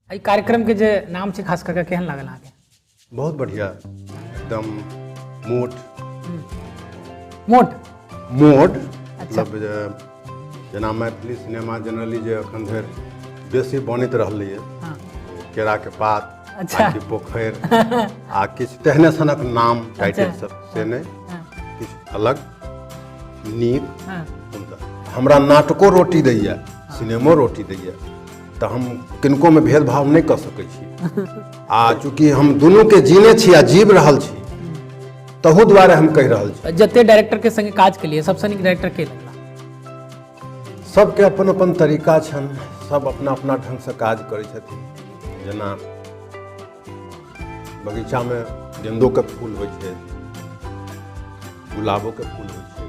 एहि कार्यक्रम के जे नाम छै खास करके केहन लागल अहाँके? बहुत बढ़िया, एकदम मोट मोट मोट। मतलब जेना मैथिली सिनेमा जनरली जे अखन धरि बेसी बनैत रहलैए, केरा के पात, अच्छा, पोखरि आ किछु तेहने सनक नाम टाइटल सब, से नहि, किछु अलग नीक सुन्दर। हमरा नाटको रोटी दैया, सिनेमो रोटी दैया, तऽ हम किनकोमे भेदभाव नहि कऽ सकै छी। आ चूँकि हम दुनूके जीने छी आ जीव रहल छी, तहू दुआरे हम कहि रहल छी। जते डायरेक्टर के संगे काज केलिए, सबसँ नीक डायरेक्टर के लगला? सबके अपन अपन तरीका छनि, सब अपना अपना ढङ्गसँ काज करै छथिन। जेना बगीचामे गेंदोके फूल होइ छै, गुलाबोके फूल होइ छै।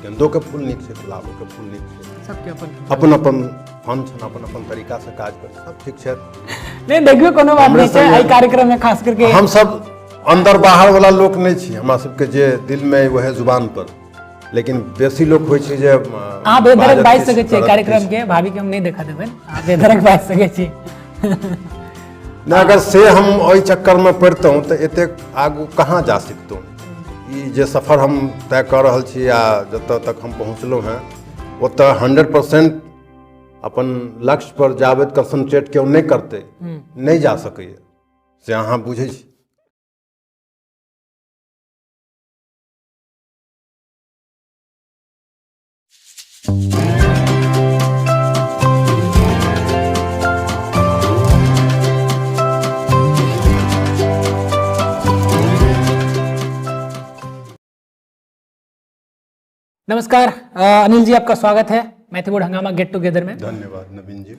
गेंदोके फूल नीक छै, गुलाबोके फूल नीक छै। सबके अपन अपन अपन फन छनि, अपन अपन तरीकासँ काज करै, सब ठीक छै। नहीं देखियो, कोनो बात नहीं छै। एहि कार्यक्रम में खास करके हम सब अंदर बाहर वाला लोक नहीं छी, हमरा सबके जे दिल में वह जुबान पर। लेकिन बेसी लोक होइ छै जे अहाँ बेधड़क बाजि सकै छियै कार्यक्रम के, भाभी के हम नहीं देखा देबै, अहाँ बेधड़क बाजि सकै छी। नहि, अगर से हम ओहि चक्करमे पड़ितहुँ तऽ एतेक आगू कहाँ जा सकतहुँ। ई जे सफर हम तय कऽ रहल छी आ जतऽ तक हम पहुँचलहुँ हेँ, ओतऽ 100% अपन लक्ष्य पर जाबैत कंसंट्रेट केओ नहि करतै, नहि जा सकैए, से अहाँ बुझै छी। नमस्कार अनिल जी, आपका स्वागत है मैथिली हंगामा गेट टुगेदर में। धन्यवाद नवीन जी।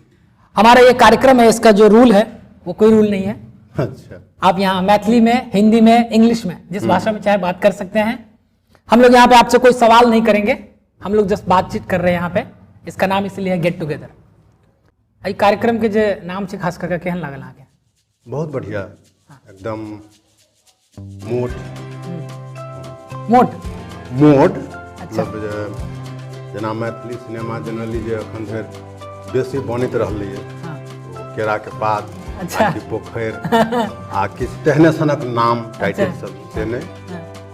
हमारा ये कार्यक्रम है, इसका जो रूल है वो कोई रूल नहीं है। अच्छा। आप यहाँ मैथिली में, हिंदी में, इंग्लिश में, जिस भाषा में चाहे बात कर सकते हैं। हम लोग यहाँ पे आपसे कोई सवाल नहीं करेंगे, हम लोग जस्ट बातचीत कर रहे हैं यहाँ पे। इसका नाम इसलिए है गेट टुगेदर। एहि कार्यक्रम के जे नाम छै खास करके केहन लागल अहाँके? बहुत बढ़िया, एकदम मोट मोट मोट। मतलब जेना मैथिली सिनेमा जनरली जे अखन धरि बेसी बनैत रहलैए, केरा के पात, अच्छा, पोखरि आ किछु तेहने सनक नाम टाइटल सब, से नहि,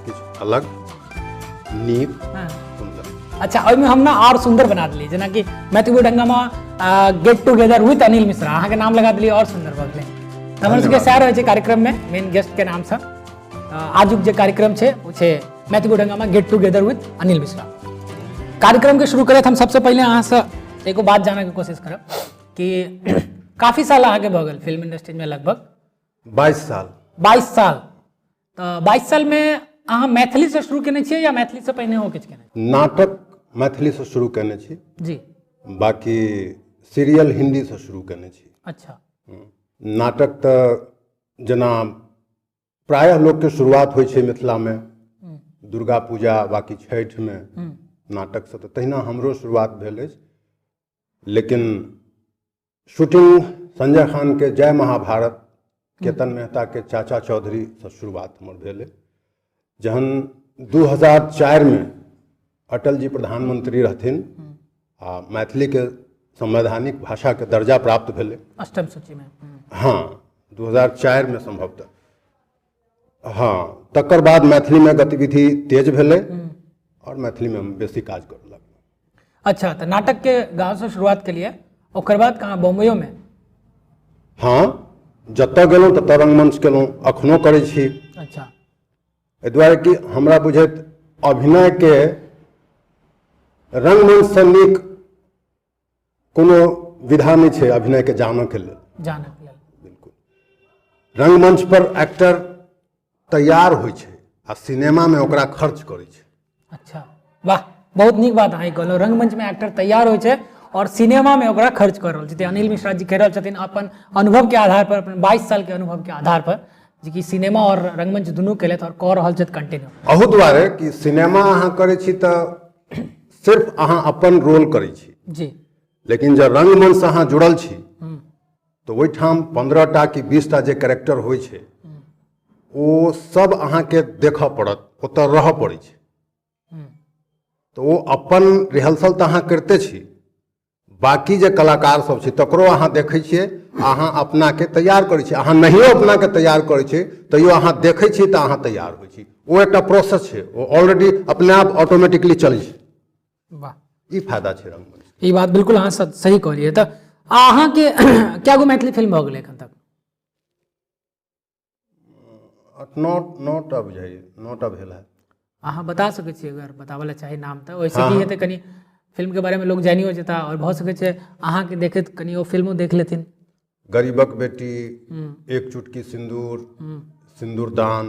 किछु अलग नीक सुन्दर। अच्छा, ओहिमे हम ना और सुंदर बना दिलियै, जेनाकि मैथिली हंगामा get together with Anil Mishra, अहाँके नाम लगा दिलियै, और सुंदर भऽ गेलै। तऽ हमर सबके सएह रहै छै कार्यक्रम में मेन गेस्ट के नाम से। आजुक जे कार्यक्रम छै ओ छै मैथिली हंगामा get together with Anil Mishra. कार्यक्रम के शुरू करैत हम सबसे पहिले अहाँसँ एगो बात जानय के कोशिश करब कि काफी साल अहाँके भऽ गेल फिल्म इंडस्ट्री में, लगभग 22 साल। 22 साल। तऽ 22 साल में अहाँ मैथिली से शुरू केने छियै या मैथिली से पहिने हो किछु केने? नाटक मैथिली से शुरू केने छी जी, बाकी सीरियल हिंदी से शुरू केने छी। अच्छा। नाटक तऽ जेना प्रायः लोकके शुरुआत होइ छै मिथिलामे दुर्गा पूजा बाकी छठिमे नाटकसँ, तऽ तहिना हमरो शुरुआत भेल अछि। लेकिन शूटिंग संजय खान के जय महाभारत, केतन मेहता के चाचा चौधरी से शुरुआत हमर भेल। जहन 2004 में अटल जी प्रधानमंत्री रहथिन आ मैथिली के संवैधानिक भाषा के दर्जा प्राप्त भेलै अष्टम सूची में, हाँ, 2004 में संभवतः, हाँ, तकर बाद मैथिली में गतिविधि तेज भेलै और मैथिली में हम बेसी काज करऽ लगलहुँ। अच्छा, तऽ नाटक के गाँव से शुरुआत के लिए, ओकर बाद कहाँ, बम्बइयो में? हाँ, जतऽ गेलहुँ ततऽ रंगमंच केलहुँ, अखनो करै छी। अच्छा। एहि दुआरे कि हमरा बुझैत अभिनयके रंगमंचसँ नीक कोनो विधा नहि छै अभिनयके जानऽके लेल। जानऽके लेल, बिल्कुल। रंगमंच पर एक्टर तैयार होइ छै आ सिनेमामे ओकरा खर्च करै छै। अच्छा, वाह, बहुत नीक बात अहाँ कहलहुँ। रंगमंच में एक्टर तैयार होइ छै और सिनेमा में ओकरा खर्च कर रहल छै। अनिल मिश्रा जी कहि रहल छथिन अपन अनुभव के आधार पर, अपन 22 साल के अनुभव के आधार पर, जे कि सिनेमा और रंगमंच दुनू केलथि और कऽ रहल छथि कंटिन्यू। अहू दुआरे कि सिनेमा अहाँ करै छी तऽ सिर्फ अहाँ अपन रोल करै छी जी, लेकिन जब रंगमंच से अहाँ जुड़ल छी तऽ ओहिठाम 15टा कि 20टा जे कैरेक्टर होइ छै ओ सब अहाँके देखऽ पड़त, ओतऽ रहऽ पड़ै छै। तऽ ओ अपन रिहर्सल तऽ अहाँ करिते छी, बाकी जे कलाकार सब छै तकरो अहाँ देखै छियै अहाँ अपनाके तैयार करै छी। अहाँ नहियो अपनाके तैयार करै छी तैयो अहाँ देखै छी तऽ अहाँ तैयार होइ छी। ओ एकटा प्रोसेस छै, ओ ऑलरेडी अपने आप ऑटोमेटिकली चलै छै। वाह, ई फायदा छै रंगमंच। ई बात बिल्कुल अहाँ सही कहलियै। तऽ अहाँके कए गो मैथिली फिल्म भऽ गेलै एखन तक? 8 9 9टा बुझाइए, 9टा भेल है। अहाँ बता सकै छी अगर बताबऽ लए चाही नाम तऽ, ओहिसँ की हेतै, कनि फिल्मके बारेमे लोक जानियो जेता आओर भऽ सकै छै अहाँके देखैत कनि ओ फिल्मो देख लेथिन। गरीबक बेटी, एक चुटकी सिन्दूर, सिन्दूरदान,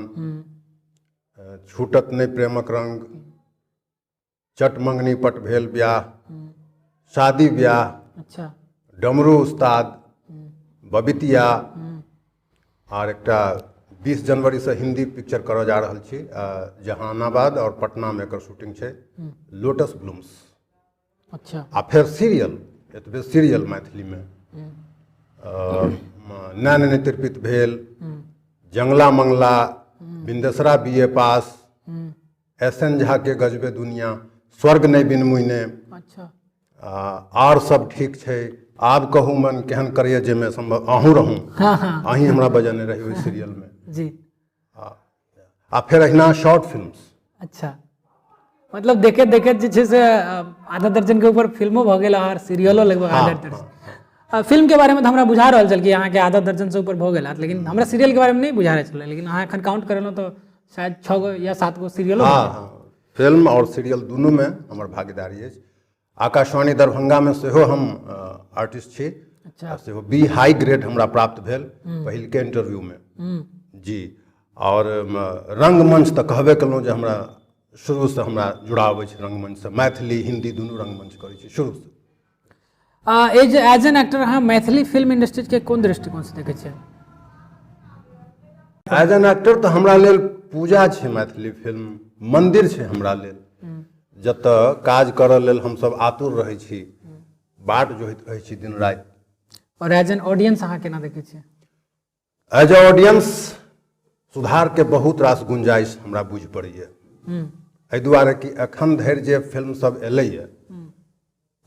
छूटत नहि प्रेमक रंग, चट मंगनी पट भेल ब्याह, शादी ब्याह, डमरू उस्ताद, बबितिया, आर एकटा 20 जनवरीसँ हिंदी पिक्चर करऽ जा रहल छी, जहानाबाद और पटनामे एकर शूटिंग छै, लोटस ब्लूम्स। आ फेर सीरियल, एतबे सीरियल मैथिलीमे, नैन नहि तिरपित भेल, जंगला मंगला, बिंदेसरा बी ए पास, एस एन झा के गजबे दुनिया, स्वर्ग नहि बिन मुइने, आर सब ठीक छै, आब कहू मन केहन करैए, जाहिमे सम्भव अहूँ रहूँ, अहीं हमरा बजेने रही ओहि सीरियलमे जी। आ फेर अहिना शॉर्ट फिल्म्स। अच्छा, मतलब देखैत देखैत जे छै से आधा दर्जन के ऊपर फिल्मो भऽ गेल आओर सीरियलो लगभग आधा दर्जन। फिल्म के बारे में तऽ हमरा बुझा रहल छल कि अहाँके आधा दर्जन से ऊपर भऽ गेल हैत, लेकिन हमरा सीरियल के बारे में नहि बुझा रहल छलै। लेकिन अहाँ एखन काउंट करेलहुँ तऽ शायद 6 गो या 7 गो सीरियलो। हाँ, फिल्म आओर सीरियल दुनूमे हमर भागीदारी अछि। आकाशवाणी दरभंगामे सेहो हम आर्टिस्ट छी। सेहो बी हाई ग्रेड हमरा प्राप्त भेल पहिलके इंटरव्यूमे जी। आओर रंगमंच तऽ कहबे केलहुँ जे हमरा शुरूसँ हमरा जुड़ाव अछि रंगमंचसँ, मैथिली हिंदी दुनू रंगमंच करै छी शुरूसँ। एज एन एक्टर अहाँ मैथिली फिल्म इंडस्ट्रीज के कोन दृष्टिकोणसँ देखै छियै? एज एन एक्टर तऽ हमरा लेल पूजा छै मैथिली फिल्म, मन्दिर छै हमरा लेल, जतऽ काज करऽ लेल हमसब आतुर रहै छी, बाट जोहैत रहै छी दिन राति। और एज एन ऑडियंस अहाँ केना देखै छियै? एज ए ऑडियंस सुधारके बहुत रास गुंजाइश हमरा बुझि पड़ैए, एहि दुआरे कि एखन धरि जे फिल्म सब एलैए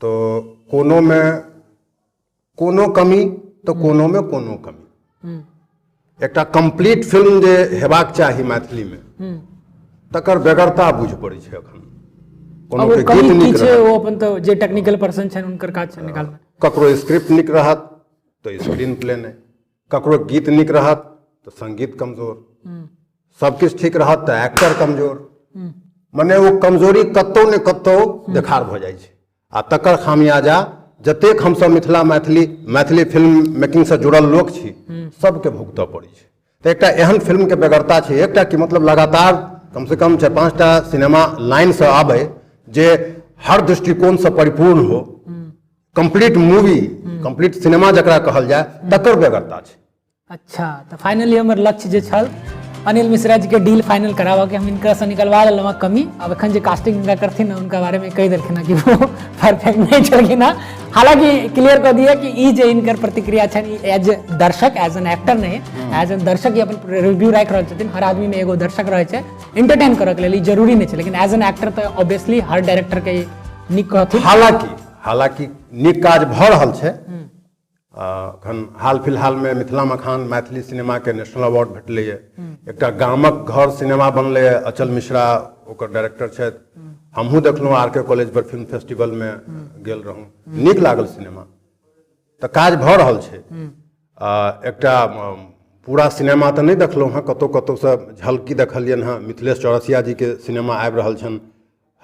तऽ कोनोमे कोनो कमी तऽ कोनोमे कोनो कमी। एकटा कम्प्लीट फिल्म जे हेबाक चाही मैथिलीमे तकर बेगरता बुझि पड़ै छै एखन। कोनो के गीत नीक छै, ओ अपन तऽ जे टेक्निकल पर्सन छनि हुनकर काज छै निकालना। ककरो स्क्रिप्ट नीक रहत तऽ स्क्रीन प्ले नहि, ककरो गीत नीक रहत तऽ संगीत कमजोर, सब किछु ठीक रहत तऽ एक्टर कमजोर, मने ओ कमजोरी कतौ ने कतौ देखार भऽ जाइ छै। आ तकर खामियाजा जतेक हमसब मिथिला मैथिली मैथिली फिल्म मेकिंगसँ जुड़ल लोक छी सबके भुगतऽ पड़ै छै। तऽ एकटा एहन फिल्मके बेगरता छै, एकटा कि मतलब लगातार कमसँ कम 4-5टा सिनेमा लाइनसँ आबै जे हर दृष्टिकोणसँ परिपूर्ण हो, कम्प्लीट मूवी, कम्प्लीट सिनेमा जकरा कहल जाय, तकर बेगरता छै। अच्छा, तऽ फाइनली हमर लक्ष्य जे छल अनिल मिश्रा जी के डील फाइनल कराबऽ के, हम इनका से निकलवा लेलहुँ कमी। अब एखन जे कास्टिंग इनका करथिन ने उनका बारे में कहि देलखिन कि वो परफेक्ट नहीं छलखिन हँ। हालांकि क्लियर कऽ दिए कि ई जे इनकर प्रतिक्रिया छनि एज दर्शक, एज एन एक्टर नहीं, एज एन दर्शक ही अपन रिव्यू राखि रहल छथिन। हर आदमी में एगो दर्शक रहै छै, एंटरटेन करऽ के लेल ई जरूरी नहि छै, लेकिन एज एन एक्टर तऽ ऑब्वियसली हर डायरेक्टर के नीक कहथिन। हालांकि नीक काज भऽ रहल छै। एखन हाल फिलहालमे मिथिला मखान मैथिली सिनेमाके नेशनल अवार्ड भेटलैए, एकटा गामक घर सिनेमा बनलैए, अचल मिश्रा ओकर डायरेक्टर छथि। हमहूँ देखलहुँ, आर के कॉलेज पर फिल्म फेस्टिवलमे गेल रहूँ, नीक लागल सिनेमा। तऽ काज भऽ रहल छै। एकटा पूरा सिनेमा तऽ नहि देखलहुँ हँ, कतहु कतहुसँ झलकी देखलियनि हँ। मिथिलेश चौरसिया जीके सिनेमा आबि रहल छनि,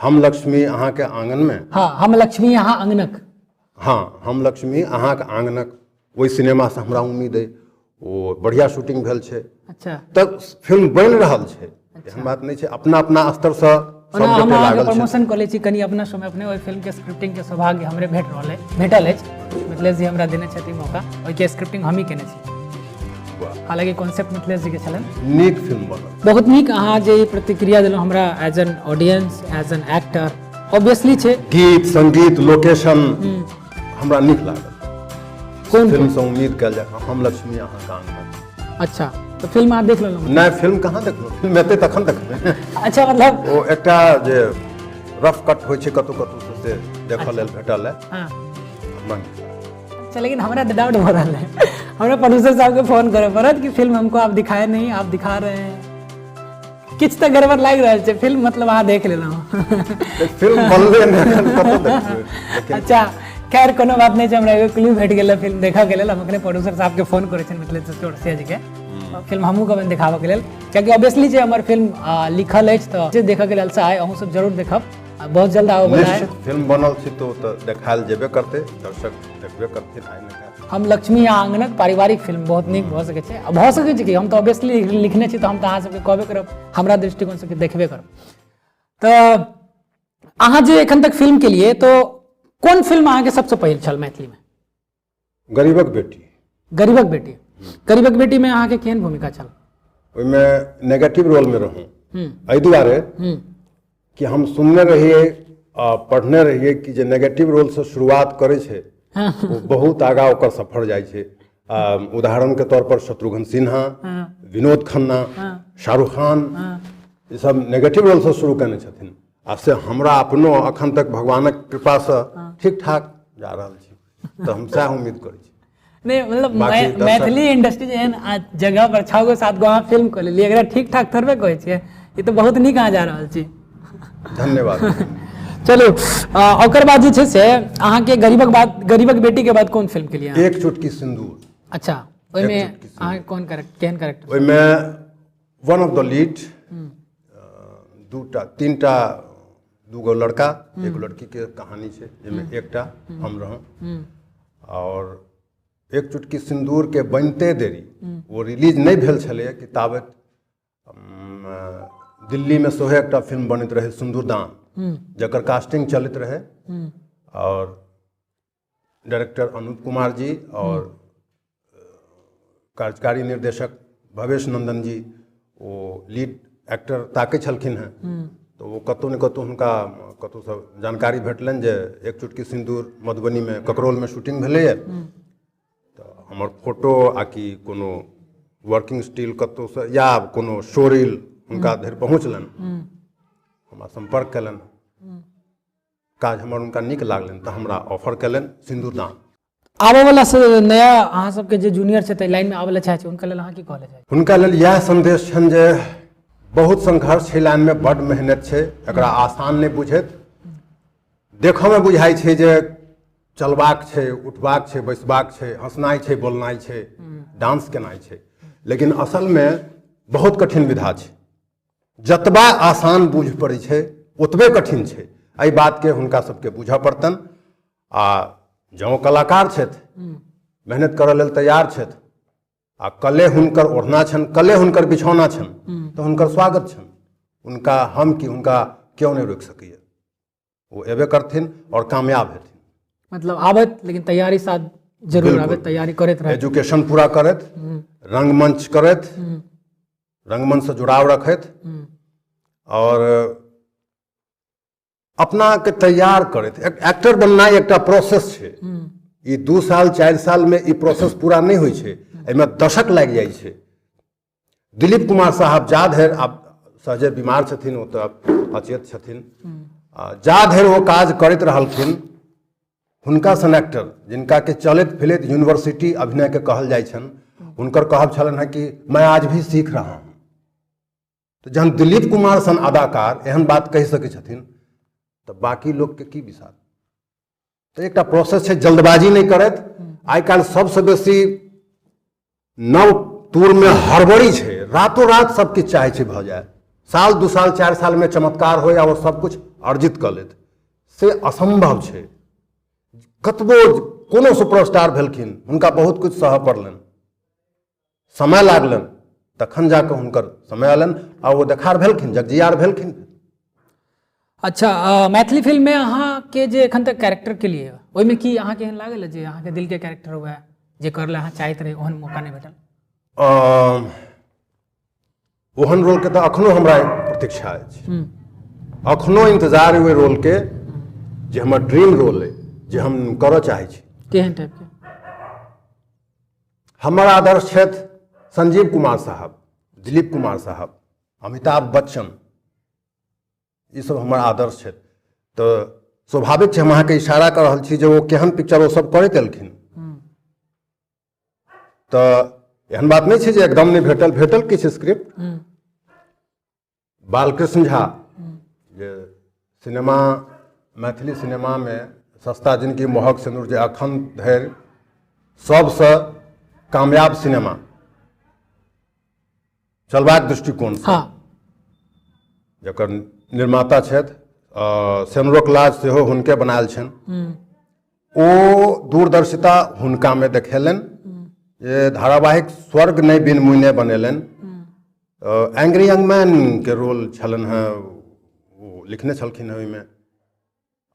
हम लक्ष्मी अहाँके आङनमे। हाँ, हम लक्ष्मी अहाँ आङनक। हाँ, हम लक्ष्मी अहाँके आङनक, ओहि सिनेमासँ हमरा उम्मीद अइ, ओ बढ़िआँ शूटिंग भेल छै। तऽ फिल्म बनि रहल छै, एहन बात नहि छै, अपना अपना स्तरसँ सब गोटे लागल छै। प्रमोशन कऽ लै छी कनि अपना समय अपने। ओहि फिल्म के स्क्रिप्टिंग के सौभाग्य हमरे भेट रहल अछि, भेटल अछि। मिथिलेश जी हमरा देने छथि मौका, ओहिके स्क्रिप्टिंग हमही केने छी, हालांकि कॉन्सेप्ट मिथिलेश जी के छलनि। नीक फिल्म बनल, बहुत नीक। अहाँ जे प्रतिक्रिया देलहुँ हमरा as an audience, as an actor, obviously छै गीत संगीत लोकेशन हमरा नीक लागल। कोन फिल्म से उम्मीद कयल जाय? हम लक्ष्मी अहाँके आङन। अच्छा, तऽ फिल्म अहाँ देख लेलहुँ? नहि, फिल्म कहाँ देखलहुँ, फिल्म एतै तखन देखबै। अच्छा, मतलब ओ एकटा जे रफ कट होइ छै कतहु कतहु से देखऽ लेल भेटल है। अच्छा, लेकिन हमरा तऽ डाउट भऽ रहल है, हमरा प्रोड्यूसर साहब के फोन करे पड़त कि फिल्म हमको आप दिखाए नहीं, आप दिखा रहे हैं। किछु तऽ गड़बड़ लागि रहल छै फिल्म, मतलब अहाँ देख लेलहुँ। फिल्म बनले नहि एखन, कतऽ देखबै? लेकिन अच्छा खैर कोनो बात नहि छै, हमरा एगो क्लू भेट गेल फिल्म देखऽ के लेल। हम अखने प्रोड्यूसर साहब के फोन करै छियनि मिथिलेश चौरसिया जी के, फिल्म हमहूँ कहबनि देखाबऽ के लेल, कियाकि ऑब्वियसली जे हमर फिल्म लिखल अछि तऽ जे देखऽ के लेल से आइ अहूँ सब जरूर देखब, बहुत जल्द आबऽ वाला है। निश्चित फिल्म बनल छै तऽ ओ तऽ देखायल जेबे करतै, दर्शक देखबे करथिन आइ ने काल्हि। हम लक्ष्मी आ आंगनक पारिवारिक फिल्म बहुत नीक भऽ सकै छै, आ भऽ सकै छै कि हम तऽ ऑब्वियसली लिखने छी तऽ हम तऽ अहाँ सबके कहबे करब, हमरा दृष्टिकोणसँ कि देखबे करब। तऽ अहाँ जे एखन तक फिल्म केलिए तो कोन फिल्म अहाँके सबसँ पहिल छल मैथिलीमे? गरीबक बेटी। गरीबक बेटी। गरीबक बेटी में अहाँके केहन भूमिका छल? ओहिमे नेगेटिव रोल में रहूँ, एहि दुआरे कि हम सुनने रहियै आ पढ़ने रहियै कि जे नेगेटिव रोल से शुरुआत करै छै ओ बहुत आगा ओकर सफर जाइ छै। उदाहरण के तौर पर शत्रुघ्न सिन्हा, विनोद खन्ना, शाहरुख खान, ई सब नेगेटिव रोल से शुरू केने छथिन, आ से हमरा अपनो अखन तक भगवानक कृपासँ ठीक ठाक जा रहल छी, तऽ हम सएह उम्मीद करै छी। नहीं मतलब मैथिली इंडस्ट्री एहन जगह पर 6 गो 7 गो अहाँ फिल्म कऽ लेलियै, एकरा ठीक ठाक थोड़बे कहै छियै, ई तऽ बहुत नीक अहाँ जा रहल छी। धन्यवाद। चलू ओकर बाद जे छै से अहाँके गरीबक बाद, गरीबक बेटी के बाद कोन फिल्म के लिए? एक चुटकी सिंदूर। अच्छा, ओहिमे अहाँके कोन कैरेक्टर, केहन कैरेक्टर? ओहिमे वन ऑफ the lead, दूटा तीनटा, दूगो लड़का एक लड़की के कहानी छै, जाहिमे एकटा हम रहूँ। और एक चुटकी सिंदूर के बनते देरी वो रिलीज नहि भेल छलैए कि ताबत दिल्ली में सेहो एकटा फिल्म बनैत रहै सिंदूरदान, जकर कास्टिंग चलैत रहै, और डायरेक्टर अनूप कुमार जी और कार्यकारी निर्देशक भवेश नंदन जी ओ लीड एक्टर ताकै छलखिन हेँ, तऽ ओ कतहु ने कतहु हुनका कतहुसँ जानकारी भेटलनि जे एक चुटकी सिन्दूर मधुबनीमे ककरौलमे शूटिंग भेलैए, तऽ हमर फोटो आ कि कोनो वर्किंग स्टिल कतहुसँ या कोनो शोरील हुनका धरि पहुँचलनि, हमरा सम्पर्क कयलनि, काज हमर हुनका नीक लागलनि तऽ हमरा ऑफर कयलनि सिन्दूरदान। आबऽ वाला से नया अहाँ सबके जे जूनियर छै ताहि लाइनमे आबऽ लए चाहै छै, हुनका लेल अहाँ की कहऽ लए चाहै? हुनका लेल इएह संदेश छनि जे बहुत संघर्ष छै लाइनमे, बड्ड मेहनत छै, एकरा आसान नहि बुझैत। देखऽमे बुझाइ छै जे चलबाक छै, उठबाक छै, बैसबाक छै, हँसनाइ छै, बोलनाइ छै, डांस केनाइ छै, लेकिन असलमे बहुत कठिन विधा छै। जतबा आसान बुझि पड़ै छै ओतबे कठिन छै। एहि बातके हुनका सबके बुझऽ पड़तनि, आ जँ कलाकार छथि, मेहनत करऽ लेल तैयार छथि, आ कले हुनकर ओढ़ना छनि, कले हुनकर बिछौना छनि, तऽ हुनकर स्वागत छनि। हुनका हम कि हुनका केओ नहि रोकि सकैए, ओ एबे करथिन और कामयाब हेथिन। मतलब आबत लेकिन तैयारी साथ जरूर आबत, तैयारी करैत रहत, एजुकेशन पूरा करैत, रंगमंच करैत, रंगमंच से जुड़ाव रखैत और अपना के तैयार करैत। एक्टर बननाइ एकटा प्रोसेस छै, ई 2 साल 4 साल में ई प्रोसेस पूरा नहि होइ छै, एहिमे दशक लागि जाइ छै। दिलीप कुमार साहब जा धरि आब सहजे बीमार छथिन, ओ तऽ अचेत छथिन, जा धरि ओ काज करैत रहलखिन, हुनका सन एक्टर जिनका के चलैत फिरैत यूनिवर्सिटी अभिनय के कहल जाइ छनि, हुनकर कहब छलनि हेँ कि मैं आज भी सीख रहा हूँ। तऽ जहन दिलीप कुमार सन अदाकार एहन बात कहि सकै छथिन तऽ बाकी लोकके की विषाद। तऽ एकटा प्रोसेस छै, जल्दबाजी नहि करैत। आइ काल्हि सबसँ बेसी नव तूरमे हड़बड़ी छै, रातों रात सब किछु चाहै छै भऽ जाय, साल 2 साल 4 सालमे चमत्कार होय आ ओ सब किछु अर्जित कऽ लेत, से असम्भव छै। कतबो कोनो सुपरस्टार भेलखिन हुनका बहुत किछु सहऽ पड़लनि, समय लागलनि, तखन जाकऽ हुनकर समय अयलनि आ ओ देखार भेलखिन, जगजियार भेलखिन। अच्छा, मैथिली फिल्ममे अहाँके जे एखन तक कैरेक्टर के लिए ओहिमे की अहाँके एहन लागल जे अहाँके दिल के कैरेक्टर हुए, जे करले अहाँ चाहैत रही ओहन मौका नहि भेटल? ओहन रोलके तऽ अखनो हमरा प्रतीक्षा अछि, अखनो इंतजार ओहि रोलके जे हमर ड्रीम रोल अइ, जे हम करऽ चाहै छी। केहन टाइपके? हमर आदर्श छथि संजीव कुमार साहब, दिलीप कुमार साहब, अमिताभ बच्चन, ई सब हमर आदर्श छथि। तऽ स्वाभाविक छै हम अहाँके इशारा कऽ रहल छी जे ओ केहन पिक्चर ओ सब करैत एलखिन। तऽ एहन बात नहि छै जे एकदम नहि भेटल, भेटल किछु स्क्रिप्ट। बालकृष्ण झा जे सिनेमा, मैथिली सिनेमामे सस्ता जिनगी मोहक सिन्दूर जे अखन धरि सबसँ कामयाब सिनेमा चलबाक दृष्टिकोणसँ, जकर निर्माता छथि, सेनुरक लाज सेहो हुनके बनायल छनि, ओ दूरदर्शिता हुनकामे देखेलनि जे धारावाहिक स्वर्ग नहि बिन मुइने बनेलनि। एंग्री यंग मैन के रोल छलनि हेँ, ओ लिखने छलखिन हेँ ओहिमे,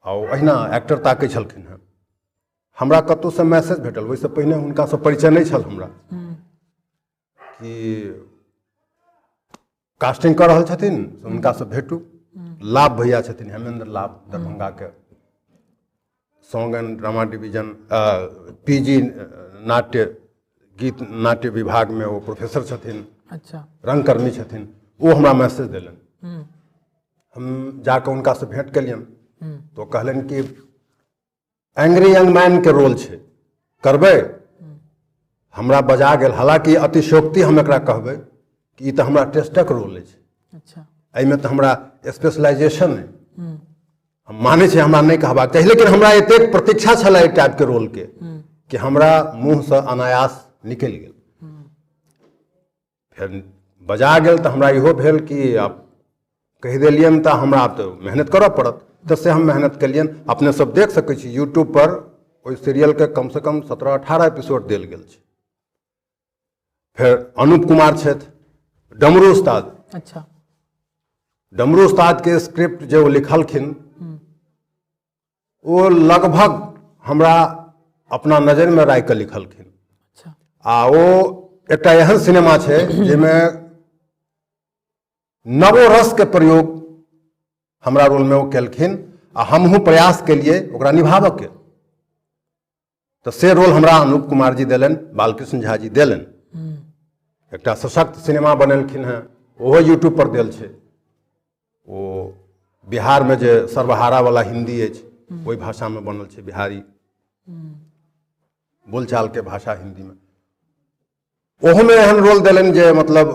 आ ओ अहिना एक्टर ताकै छलखिन हेँ। हमरा कतहुसँ मैसेज भेटल, ओहिसँ पहिने हुनकासँ परिचय नहि छल हमरा, कि कास्टिंग कऽ रहल छथिन, हुनकासँ भेटू। लाभ भैया छथिन, हेमेंद्र लाभ, दरभंगाके song and drama division PG नाट्य गीत नाट्य विभागमे ओ प्रोफेसर छथिन। अच्छा। रंगकर्मी छथिन। ओ हमरा मैसेज देलनि, हम जाकऽ हुनकासँ भेंट केलियनि तऽ ओ कहलनि कि एंग्री यंग मैन के रोल छै, करबै? हमरा बजा गेल, हालांकि अतिशयोक्ति हम एकरा कहबै कि ई तऽ हमरा टेस्टक रोल अछि। अच्छा। एहिमे तऽ हमरा स्पेशलाइजेशन अइ, हम मानै छी हमरा नहि कहबाक चाही, लेकिन हमरा एतेक प्रतीक्षा छलै एहि टाइपके रोलके कि हमरा मुँहसँ अनायास निकलि गेल। फेर बजा गेल तऽ हमरा इहो भेल कि आब कहि देलियनि तऽ हमरा आब तऽ मेहनत करऽ पड़त, तऽ से हम मेहनत केलियनि। अपने सब देख सकै छी यूट्यूब पर ओहि सीरियलके कमसँ कम 17-18 एपिसोड देल गेल छै। फेर अनूप कुमार छथि, डमरू उस्ताद। अच्छा। डमरू उस्तादके स्क्रिप्ट जे ओ लिखलखिन ओ लगभग हमरा अपना नजरिमे राखि कऽ लिखलखिन। अच्छा। आ ओ एकटा एहन सिनेमा छै जाहिमे नवो रसके प्रयोग हमरा रोलमे ओ केलखिन आ हमहूँ प्रयास केलियै ओकरा निभाबऽके, तऽ से रोल हमरा अनूप कुमार जी देलनि, बालकृष्ण झा जी देलनि। एकटा सशक्त सिनेमा बनेलखिन हेँ, ओहो यूट्यूब पर देल छै। ओ बिहारमे जे सर्वहारा वाला हिंदी अछि ओहि भाषामे बनल छै, बिहारी बोलचालके भाषा हिंदीमे। ओहोमे एहन रोल देलनि जे मतलब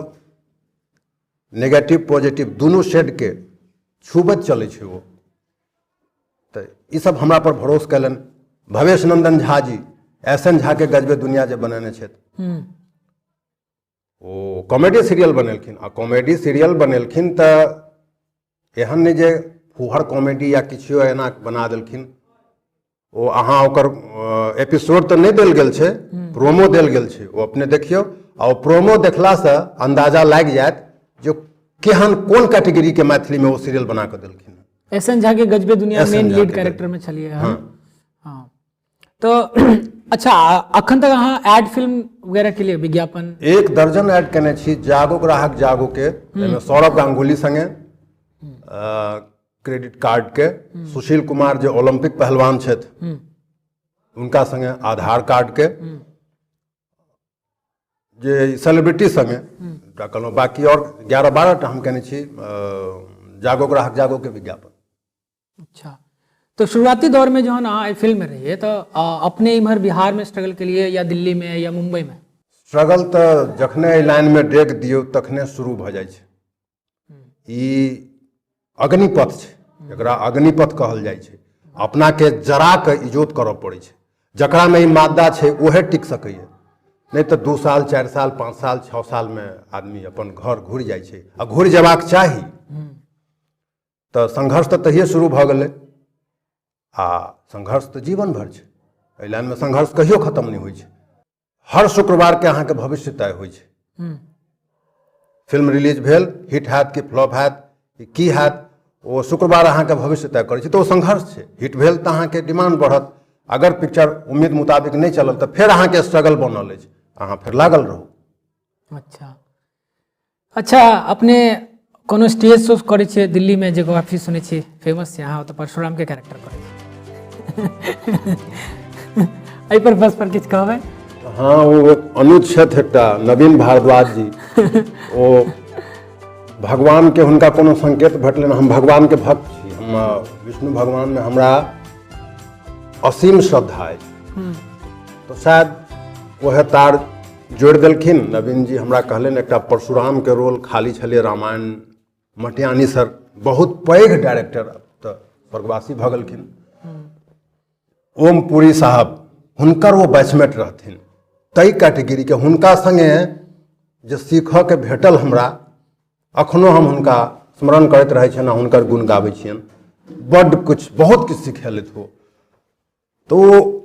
नेगेटिव पॉजिटिव दुनू शेडके छूबैत चलै छै ओ। तऽ ईसब हमरा पर भरोस कयलनि। भवेश नंदन झा जी, एस एन झा के गजबे दुनिया जे बनेने छथि, ओ कॉमेडी सीरियल बनेलखिन। आ कॉमेडी सीरियल बनेलखिन तऽ एहन नहि जे फूहड़ कॉमेडी या किछो एना बना देलखिन। ओ अहाँ ओकर एपिसोड तऽ नहि देल गेल छै, प्रोमो देल गेल छै, ओ अपने देखियौ। आ ओ प्रोमो देखलासँ अन्दाजा लागि जायत जे केहन कोन कैटेगरीके मैथिलीमे ओ सीरियल बना कऽ देलखिन। एस एन झा के गजबे दुनिया एस एन मेन झा लीड के कैरेक्टर में छलिए। हाँ। हाँ। तो अच्छा, अखन तक अहाँ एड फिल्म वगैरह के लिए विज्ञापन? 1 दर्जन एड केने छी। जागो ग्राहक जागो के, एहिमे सौरभ गांगुली संगे क्रेडिट कार्ड के, सुशील कुमार जे ओलंपिक पहलवान छथि हुनका संगे आधार कार्ड के, जे सेलिब्रिटी संगे कहलहुँ, बाकी और 11-12 टा हम केने छी जागो ग्राहक जागो के विज्ञापन। अच्छा, तो शुरुआती दौर में जो है ना फिल्म में रहिए तो अपने इम्हर बिहार में स्ट्रगल के लिए या दिल्ली में या मुंबई में? स्ट्रगल तऽ जखने एहि लाइनमे डेग दियौ तखने शुरू भऽ जाइ छै। ई अग्निपथ छै, एकरा अग्निपथ कहल जाइ छै। अपनाके जरा कऽ इजोत करऽ पड़ै छै। जकरामे ई मादा छै उहे टिक सकैए, नहि तऽ 2 साल 4 साल 5 साल 6 सालमे आदमी अपन घर घुरि जाइ छै, आ घुरि जेबाक चाही। तऽ संघर्ष तऽ तहिए शुरू भऽ गेलै, आ संघर्ष तऽ जीवन भरि छै। एहि लाइनमे संघर्ष कहियो खत्म नहि होइ छै। हर शुक्रवारके अहाँके भविष्य तय होइ छै। फिल्म रिलीज भेल, हिट हैत कि फ्लॉप हैत कि की हैत, ओ शुक्रवार अहाँके भविष्य तय करै छै। तऽ ओ संघर्ष छै। हिट भेल तऽ अहाँके डिमांड बढ़त, अगर पिक्चर उम्मीद मुताबिक नहि चलल तऽ फेर अहाँके स्ट्रगल बनल अछि, अहाँ फेर लागल रहू। अच्छा अच्छा, अपने कोनो स्टेज शो करै छियै दिल्लीमे जे काफी सुनै छी फेमस छै, अहाँ ओतऽ परशुरामके कैरेक्टर करै छी, एहि पर बस पर किछु कहबै? हाँ, ओ अनुज छथि एकटा नवीन भारद्वाज जी, ओ भगवान के हुनका कोनो संकेत भेटलनि। हम भगवान के भक्त छी, हम विष्णु भगवान में हमरा असीम श्रद्धा अछि, तो शायद वह तार जोड़ि देलखिन। नवीन जी हमरा कहलनि, एकटा परशुरामके रोल खाली छलै, रामायण मटियानी सर बहुत पैघ डायरेक्टर, तऽ स्वर्गवासी भऽ गेलखिन, ओमपुरी साहब हुनकर ओ बैचमेट रहथिन ताहि कैटेगरीके, हुनका सङ्गे जे सीखऽके भेटल हमरा, अखनो हम हुनका स्मरण करैत रहै छियनि आ हुनकर गुण गाबै छियनि। बड्ड किछु, बहुत किछु सिखेलथि ओ। तऽ ओ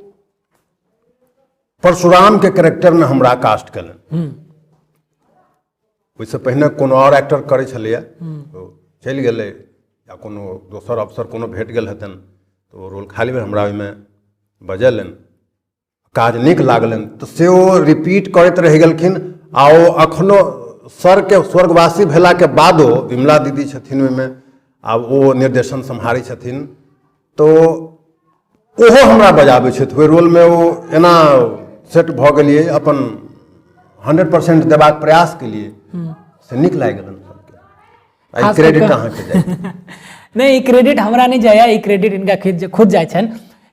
परशुरामके कैरेक्टरमे हमरा कास्ट केलनि। ओहिसँ पहिने कोनो आओर एक्टर करै छलैए, ओ चलि गेलै या कोनो दोसर अफसर कोनो भेट गेल हेतनि, तऽ ओ रोल खाली भेल, हमरा ओहिमे बजेलनि। काज नीक लागलनि तऽ से ओ रिपीट करैत रहि गेलखिन आ ओ अखनो सरके स्वर्गवासी भेलाके बादो विमला दीदी छथिन ओहिमे, आब ओ निर्देशन सम्हारै छथिन, तऽ ओहो हमरा बजाबै छथि ओहि रोलमे। ओ एना सेट भऽ गेलियै, अपन 100% देबाक प्रयास केलियै, से नीक लागि गेलनि सबके। क्रेडिट अहाँके जाइ? नहि, ई क्रेडिट हमरा नहि जाइए, ई क्रेडिट इनका खुद जाइ छनि,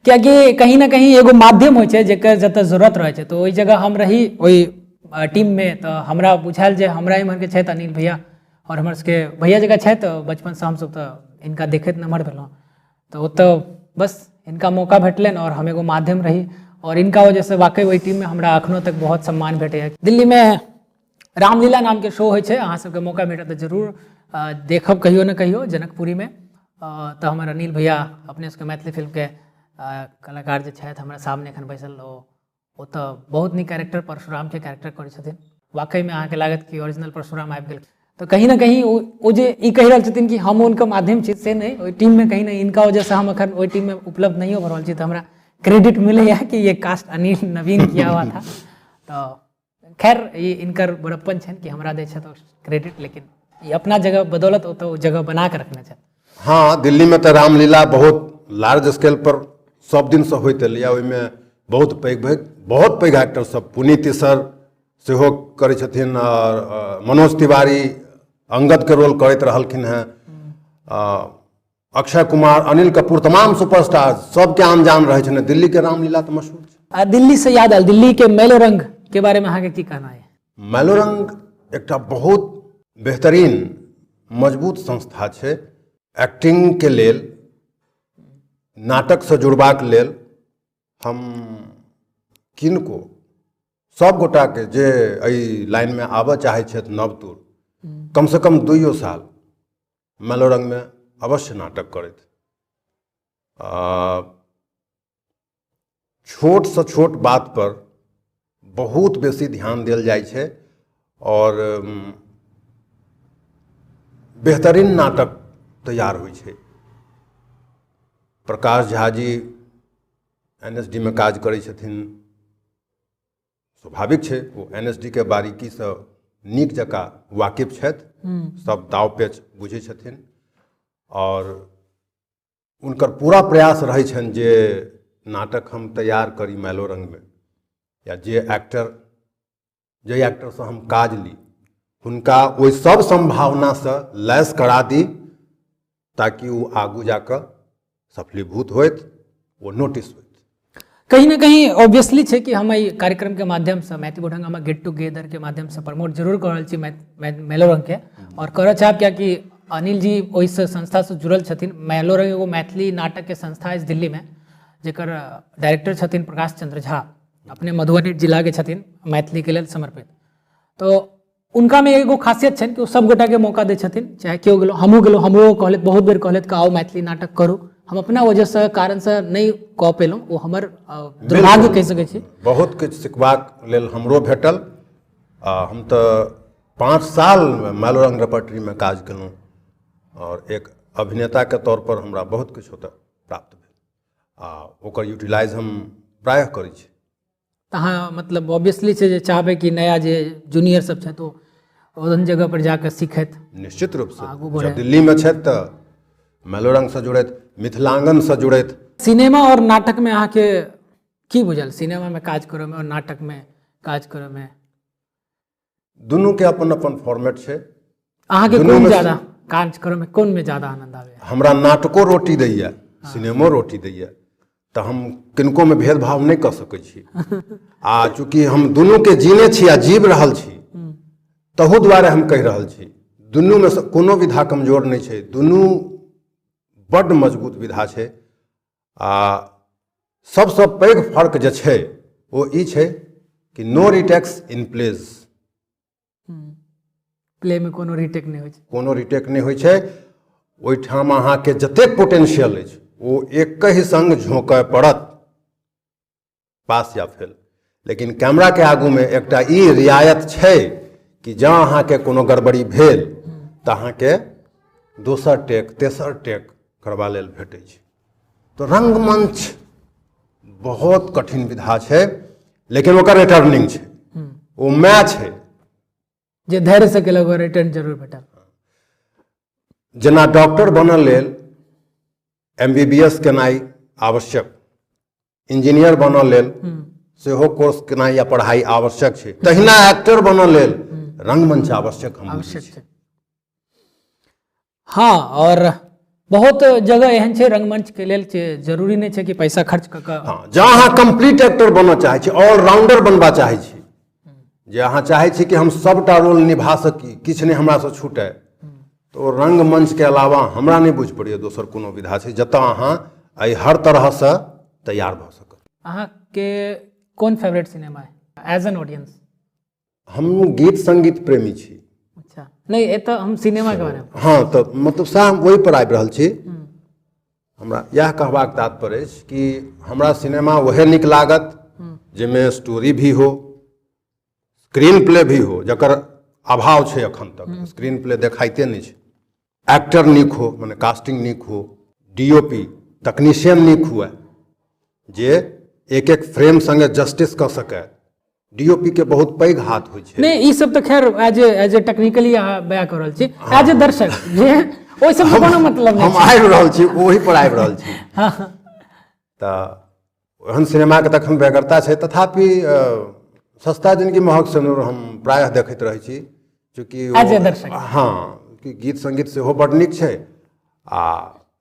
कियाकि कहीं ना कहीं एगो माध्यम होइ छै जेकर जतऽ जरूरत रहै छै, तऽ ओहि जगह हम रही ओहि टीममे, तऽ हमरा बुझायल जे हमरा इम्हरके छथि अनिल भैया आओर हमर सबके भैया जकाँ छथि, बचपनसँ हमसब तऽ हिनका देखैत नमहर भेलहुँ, तऽ ओतऽ बस हिनका मौका भेटलनि आओर हम एगो माध्यम रही आओर इनका वजहसँ वाकई ओहि टीममे हमरा अखनो तक बहुत सम्मान भेटैए। दिल्लीमे रामलीला नामके शो होइ छै, अहाँ सबके मौका भेटत तऽ जरूर देखब कहियो ने कहियो जनकपुरीमे। तऽ हमर अनिल भैया अपने सबके मैथिली फिल्मके कलाकार जे छथि, हमरा सामने एखन बैसल, ओ ओतऽ बहुत नीक कैरेक्टर परशुरामके कैरेक्टर करै छथिन। वाकईमे अहाँके लागत कि ओरिजिनल परशुराम आबि गेल। तऽ कहीं ने कहीं ओ जे ई कहि रहल छथिन कि हम हुनकर माध्यम छी, से नहि, ओहि टीममे कहीं ने इनका वजहसँ हम एखन ओहि टीममे उपलब्ध नहियो भऽ रहल छी, तऽ हमरा क्रेडिट मिलैए कि ये कास्ट अनिल नवीन किया हुआ था। तऽ खैर, ई इनकर बड़प्पन छनि कि हमरा दै छथि क्रेडिट, लेकिन ई अपना जगह बदौलत ओतऽ ओ जगह बना कऽ रखने छथि। हँ, दिल्लीमे तऽ रामलीला बहुत लार्ज स्केल पर सब दिनसँ होइत एलैए। ओहिमे बहुत पैघ पैघ, बहुत पैघ एक्टर सब, पुनीत सर सेहो करै छथिन आओर मनोज तिवारी अंगदके रोल करैत रहलखिन हेँ, अक्षय कुमार, अनिल कपूर, तमाम सुपरस्टार सबके आन जान रहै छनि। दिल्लीके रामलीला तऽ मशहूर छै। आ दिल्ली से याद आयल, दिल्ली के मैलोरंग के बारे में अहाँके की कहना है? मैलोरंग एकटा बहुत बेहतरीन मजबूत संस्था छै। एक्टिंगके लेल, नाटकसँ जुड़बाक लेल हम किनको सब गोटाके जे एहि लाइनमे आबऽ चाहै छथि नवतुर, कमसँ कम 2 साल मैलोरंगमे अवश्य नाटक करथि। छोटसँ छोट बात पर बहुत बेसी ध्यान देल जाइ छै आओर बेहतरीन नाटक तैयार होइ छै। प्रकाश झा जी NSD मे काज करै छथिन, स्वाभाविक छै ओ NSD के बारीकीसँ नीक जकाँ वाकिफ छथि, सब दाव पेच बुझै छथिन आओर हुनकर पूरा प्रयास रहै छनि जे नाटक हम तैयार करी मैलोरंगमे, या जे एक्टर, जाहि एक्टरसँ हम काज ली हुनका ओहि सब सम्भावनासँ लैस करा दी ताकि ओ आगू जाकऽ सफलीभूत होइत, ओ नोटिस होइत। कहीं ना कहीं ऑब्वियसली छै कि हम एहि कार्यक्रम के माध्यम से मैथिली बोढंगामा गेट टुगेदर के माध्यम से प्रमोट जरूर कऽ रहल छी मैलोरंग के, और करऽ चाहब कियाकि अनिल जी ओहि संस्था से जुड़ल छथिन। मैलोरंग एगो मैथिली नाटक के संस्था अछि दिल्ली में, जेकर डायरेक्टर छथिन प्रकाश चंद्र झा, अपने मधुबनी जिला के छथिन, मैथिली के लेल समर्पित। तो उनका में एगो खासियत छनि कि ओ सब गोटा के मौका दै छथिन, चाहे केओ गेलो, हमहूँ गेलहुँ, हमरो कहलथि, बहुत बेर कहलथि कि आओ मैथिली नाटक करू, हम अपना वजहसँ कारणसँ नहि कऽ पेलहुँ, ओ हमर दुर्भाग्य कहि सकै छी। बहुत किछु सिखबाक लेल हमरो भेटल। हम तऽ 5 साल मैलोरंग रेपर्टरीमे काज केलहुँ आओर एक अभिनेताके तौर पर हमरा बहुत किछु ओतऽ प्राप्त भेल आ ओकर यूटिलाइज हम प्रायः करै छी। तऽ अहाँ मतलब ऑब्वियसली छै जे चाहबै कि नया जे जूनियर सब छथि ओ ओहन जगह पर जाकऽ सीखथि। निश्चित रूपसँ, आगू बढ़े। जब दिल्लीमे छथि तऽ मैलोरंगसँ जुड़थि, मिथिलांगनसँ जुड़थि। सिनेमा आओर नाटकमे अहाँके की बुझल, सिनेमामे काज करऽमे आओर नाटकमे काज करऽमे? दुनूके अपन अपन फॉर्मेट छै। अहाँके कोन ज्यादा काज करऽमे, कोनमे ज्यादा आनंद आबैए? हमरा नाटको रोटी दैए, सिनेमो रोटी दैए, तऽ हम किनकोमे भेदभाव नहि कऽ सकै छी। आ चूँकि हम दुनूके जीने छी आ जीव रहल छी, तहू दुआरे हम कहि रहल छी दुनूमे सँ कोनो विधा कमजोर नहि छै, दुनू बड्ड मजबूत विधा छै। आ सबसँ पैघ फर्क जे छै ओ ई छै कि नो रिटेक्स इन प्लेज। प्ले में कोनो रिटेक नहि होइ छै, कोनो रिटेक नहि होइ छै। ओहिठाम अहाँके जतेक पोटेंशियल अछि ओ एकहि संग झोंकय पड़त, पास या फेल। लेकिन कैमराके आगूमे एकटा ई रियायत छै कि जँ अहाँके कोनो गड़बड़ी भेल तऽ अहाँके दोसर टेक तेसर टेक करबा लेल भेटै छै। तऽ रंगमंच बहुत कठिन विधा छै, लेकिन ओकर रिटर्निंग छै, ओ मैच छै जे धैर्य से केलक रिटर्न जरूर भेटल। जेना डॉक्टर बनऽ लेल MBBS केनाइ आवश्यक, इंजीनियर बनऽ लेल सेहो कोर्स केनाइ या पढ़ाइ आवश्यक छै, तहिना एक्टर बनऽ लेल रंगमंच आवश्यक हम आवश्यक छै। हाँ, और बहुत जगह एहन छै रंगमंच के लेल जे जरूरी नहि छै कि पैसा खर्च कऽ कऽ। हाँ, जँ अहाँ कम्प्लीट एक्टर बनऽ चाहै छी, ऑलराउंडर बनबा चाहै छी, जे अहाँ चाहै छी कि हम सबटा रोल निभा सकी, किछु नहि हमरासँ छूटय, तऽ ओ रंगमंचके अलावा हमरा नहि बुझि पड़ैए दोसर कोनो विधा छै जतऽ अहाँ एहि हर तरहसँ तैयार भऽ सकब। अहाँके कोन फेवरेट सिनेमा है एज एन ऑडियंस? हम गीत संगीत प्रेमी छी। अच्छा, नहि एतऽ हम सिनेमा के बारे में। हाँ, तऽ मतलब सएह हम ओहि पर आबि रहल छी। हमरा इएह कहबाक तात्पर्य अछि कि हमरा सिनेमा वएह नीक लागत जाहिमे स्टोरी भी हो, स्क्रीन प्ले भी हो, जकर अभाव छै एखन तक, स्क्रीन प्ले देखाइते नहि छै, एक्टर नीक हो, मने कास्टिंग नीक हो, DOP तकनीशियन नीक हुए जे एक एक फ्रेम संगे जस्टिस कऽ सकै। डीओपी के बहुत पैघ हाथ होइ छै। नहि, ई सब तऽ खैर एज ए टेक्निकली अहाँ बया कऽ रहल छी, एज ए दर्शक जे ओहि सब कोनो मतलब नहि। हम आबि रहल छी, ओहि पर आबि रहल छी। तऽ ओहन सिनेमाके तखन बेगरता छै। तथापि सस्ता जिनगी महग सिनुर हम प्रायः देखैत रहै छी, चूँकि हाँ कि गीत संगीत सेहो बड्ड नीक छै आ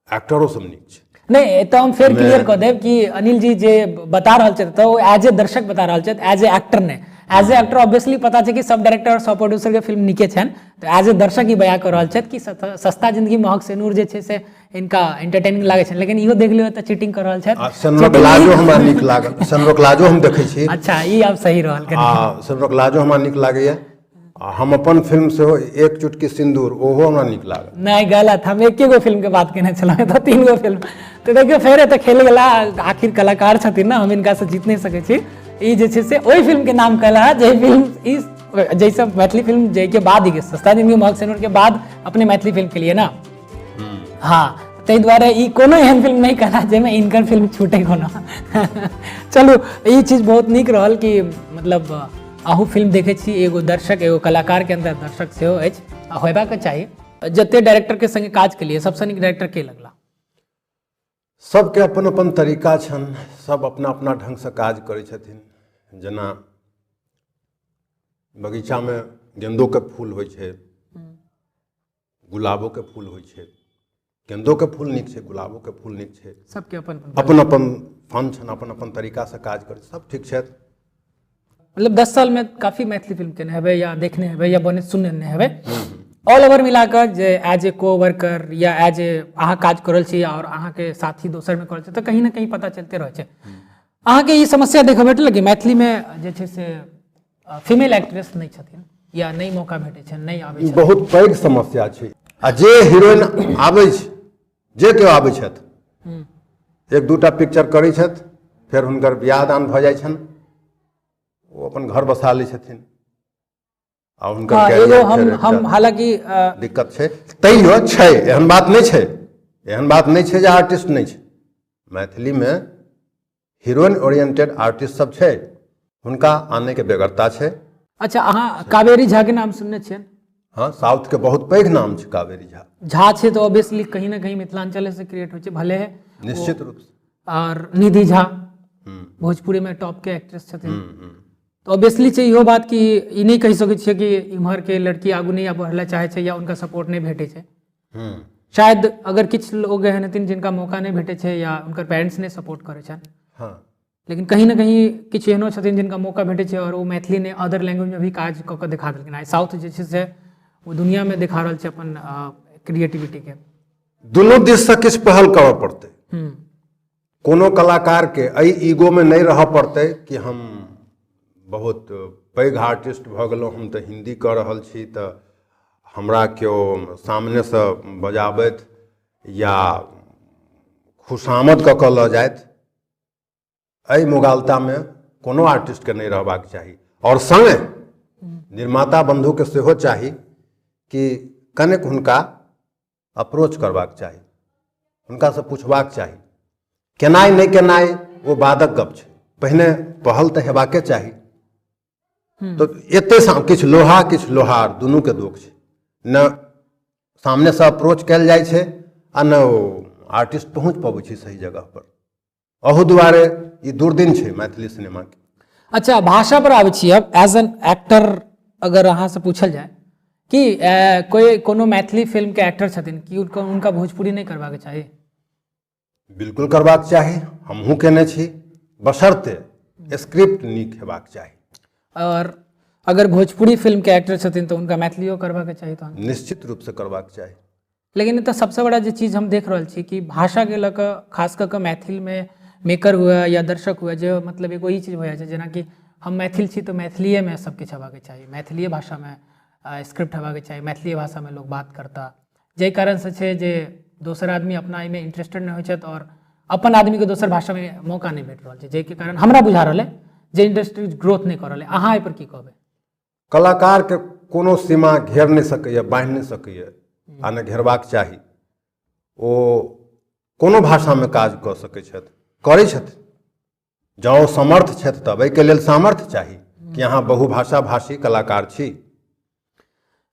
एक्टरो सब नीक छै। नहि, एतऽ हम फेर क्लियर कऽ देब कि अनिल जी जे बता रहल छथि तऽ ओ एज ए दर्शक बता रहल छथि, एज ए एक्टर नहि। एज ए एक्टर ऑब्वियसली पता छै कि सब डायरेक्टर और सब प्रोड्यूसर के फिल्म नीके छनि, तऽ एज ए दर्शक ई बया कऽ रहल छथि कि सस्ता जिंदगी महग सेनूर जे छै से इनका एंटरटेनिंग लागै छनि। लेकिन इहो देख लियौ तऽ चीटिंग कऽ रहल छथि। सेनरोक लाजो हमरा नीक लागल, सेनरोक लाजो हम देखै छी। अच्छा, ई आब सही रहल। आ सेनरोक लाजो हमरा नीक लागैया। आ हम अपन फिल्म सेहो एक चुटकी सिन्दूर ओहो हमरा नीक लागल। नहि, गलत, हम एके गो फिल्म के बात केने छलहुँ, तऽ 3 गो फिल्म तऽ देखियौ फेर एतऽ खेल गेला। आखिर कलाकार छथिन ने, हम इनका से जीत नहि सकै छी। ई जे छै से ओहि फिल्म के नाम कहला है जे फिल्म ई जैसे मैथिली फिल्म जाहिके बाद ही सस्ता जिंदगी महग सिन्दूर के बाद अपने मैथिली फिल्म के लिए ना। हाँ, ताहि दुआरे ई कोनो एहन फिल्म नहि कहला जाहिमे इनकर फिल्म छूटे कोनो। चलू, ई चीज बहुत नीक रहल कि मतलब अहूँ फिल्म देखै छी, एगो दर्शक एगो कलाकार के अंदर दर्शक सेहो अछि आ होयबाक चाही। जते डायरेक्टर के संगे काज केलिए सबसँ नीक डायरेक्टर के लगला? सबके अपन अपन तरीका छनि, सब अपना अपना ढङ्गसँ काज करै छथिन। जेना बगीचामे गेन्दोके फूल होइ छै, गुलाबोके फूल होइ छै, गेन्दोके फूल नीक छै, गुलाबोके फूल नीक छै, सबके अपन अपन अपन फन छनि, अपन अपन तरीकासँ काज करै, सब ठीक छथि। मतलब 10 साल में काफी मैथिली फिल्म केने हेबै या देखने हेबै या बने सुनने हेबै, ऑल ओवर मिलाकर जे एज ए को वर्कर या एज ए अहाँ काज कर रहल छी और अहाँके साथी दोसर में कर रहल छी तऽ कहीं ना कहीं पता चलते रहै छै। अहाँके ई समस्या देखऽ भेटल कि मैथिली में जे छै से फीमेल एक्ट्रेस नहि छथिन या नहि मौका भेटै छनि, नहि आबै छै? बहुत पैघ समस्या छै। आ जे हीरोइन आबै छै, जे केओ आबै छथि, एक दूटा पिक्चर करै छथि, फेर हुनकर बियाह दान भऽ जाइ छनि, ओ अपन घर बसा लै छथिन आ हुनकर एगो हम हालांकि दिक्कत छै, तैयो छै, एहन बात नहि छै, एहन बात नहि छै जे आर्टिस्ट नहि छै। मैथिलीमे हीरोइन ओरिएंटेड आर्टिस्ट सब छै, हुनका आनैके बेगरता छै। अच्छा, अहाँ कावेरी झा के नाम सुनने छियनि? हाँ, साउथ के बहुत पैघ नाम छै कावेरी झा। झा छै तऽ ऑब्वियसली कहीं ना कहीं मिथिलांचल से क्रिएट होइ छै, भले है निश्चित रूप से। और निधि झा भोजपुरी में टॉप के एक्ट्रेस छथिन, तऽ ऑब्वियसली छै इहो बात कि ई नहि कहि सकै छियै कि इम्हर के लड़की आगू नहि बढ़ै लए चाहै छै या हुनका सपोर्ट नहि भेटै छै। शायद अगर किछु लोग एहन हेथिन जिनका मौका नहि भेटै छै या हुनकर पेरेंट्स नहि सपोर्ट करै छनि। हँ। लेकिन कहीं ने कहीं किछु एहनो छथिन जिनका मौका भेटै छै आओर ओ मैथिली नहि अदर लैंग्वेजमे भी काज कऽ कऽ देखा देलखिन। आइ साउथ जे छै से ओ दुनियामे देखा रहल छै अपन क्रिएटिविटीके। दुनू दिससँ किछु पहल करऽ पड़तै। कोनो कलाकारके एहि ईगोमे नहि रहऽ पड़तै कि हम बहुत पैघ आर्टिस्ट भऽ गेलहुँ, हम तऽ हिन्दी कऽ रहल छी तऽ हमरा केओ सामनेसँ बजाबथि या खुशामद कऽ कऽ लऽ जाथि। एहि मोगालतामे कोनो आर्टिस्टके नहि रहबाक चाही। आओर सङ्गे निर्माता बन्धुके सेहो चाही कि कनेक हुनका अप्रोच करबाक चाही, हुनकासँ पूछबाक चाही। केनाइ नहि केनाइ ओ बादक गप छै, पहिने पहल तऽ हेबाके चाही। तऽ एते किछु लोहा किछु लोहार दुनूके दोख छै, ने सामनेसँ अप्रोच कयल जाइ छै आ ने ओ आर्टिस्ट पहुँच पबै छै सही जगह पर। अहू दुआरे ई दुर्दिन छै मैथिली सिनेमाके। अच्छा, भाषा पर आबै छी। अब एज एन एक्टर अगर अहाँसँ पूछल जाय कि कोई कोनो मैथिली फिल्म के एक्टर छथिन कि उनका भोजपुरी नहि करबाक चाही? बिल्कुल करबाक चाही, हमहूँ केने छी, बशर्ते स्क्रिप्ट नीक हेबाक चाही। और अगर भोजपुरी फिल्म के एक्टर छथिन तऽ हुनका मैथिलियो करबाक चाही तहन? निश्चित रूपसँ करबाक चाही। लेकिन एतऽ सबसँ बड़ा जे चीज हम देख रहल छी कि भाषाके लऽ कऽ खास कऽ कऽ मैथिलमे मेकर हुए या दर्शक हुए, जे मतलब एगो ई चीज हो जाइ छै जेनाकि हम मैथिल छी तऽ मैथिलीएमे सब किछु हेबाक चाही, मैथिलीए भाषामे स्क्रिप्ट हेबाक चाही, मैथिलीए भाषामे लोक बात करता, जाहि कारणसँ छै जे दोसर आदमी अपना एहिमे इंटरेस्टेड नहि होइ छथि आओर अपन आदमीके दोसर भाषामे मौका नहि भेट रहल छै, जाहिके कारण हमरा बुझा रहल है जे इंडस्ट्री ग्रोथ नहि कऽ रहल है। अहाँ एहिपर की कहबै? कलाकारके कोनो सीमा घेर नहि सकैए, बान्हि नहि सकैए आ नहि घेरबाक चाही। ओ कोनो भाषामे काज कऽ सकै छथि, करै छथि, जँ ओ समर्थ छथि तब। एहिके लेल सामर्थ्य चाही कि अहाँ बहुभाषा भाषी कलाकार छी।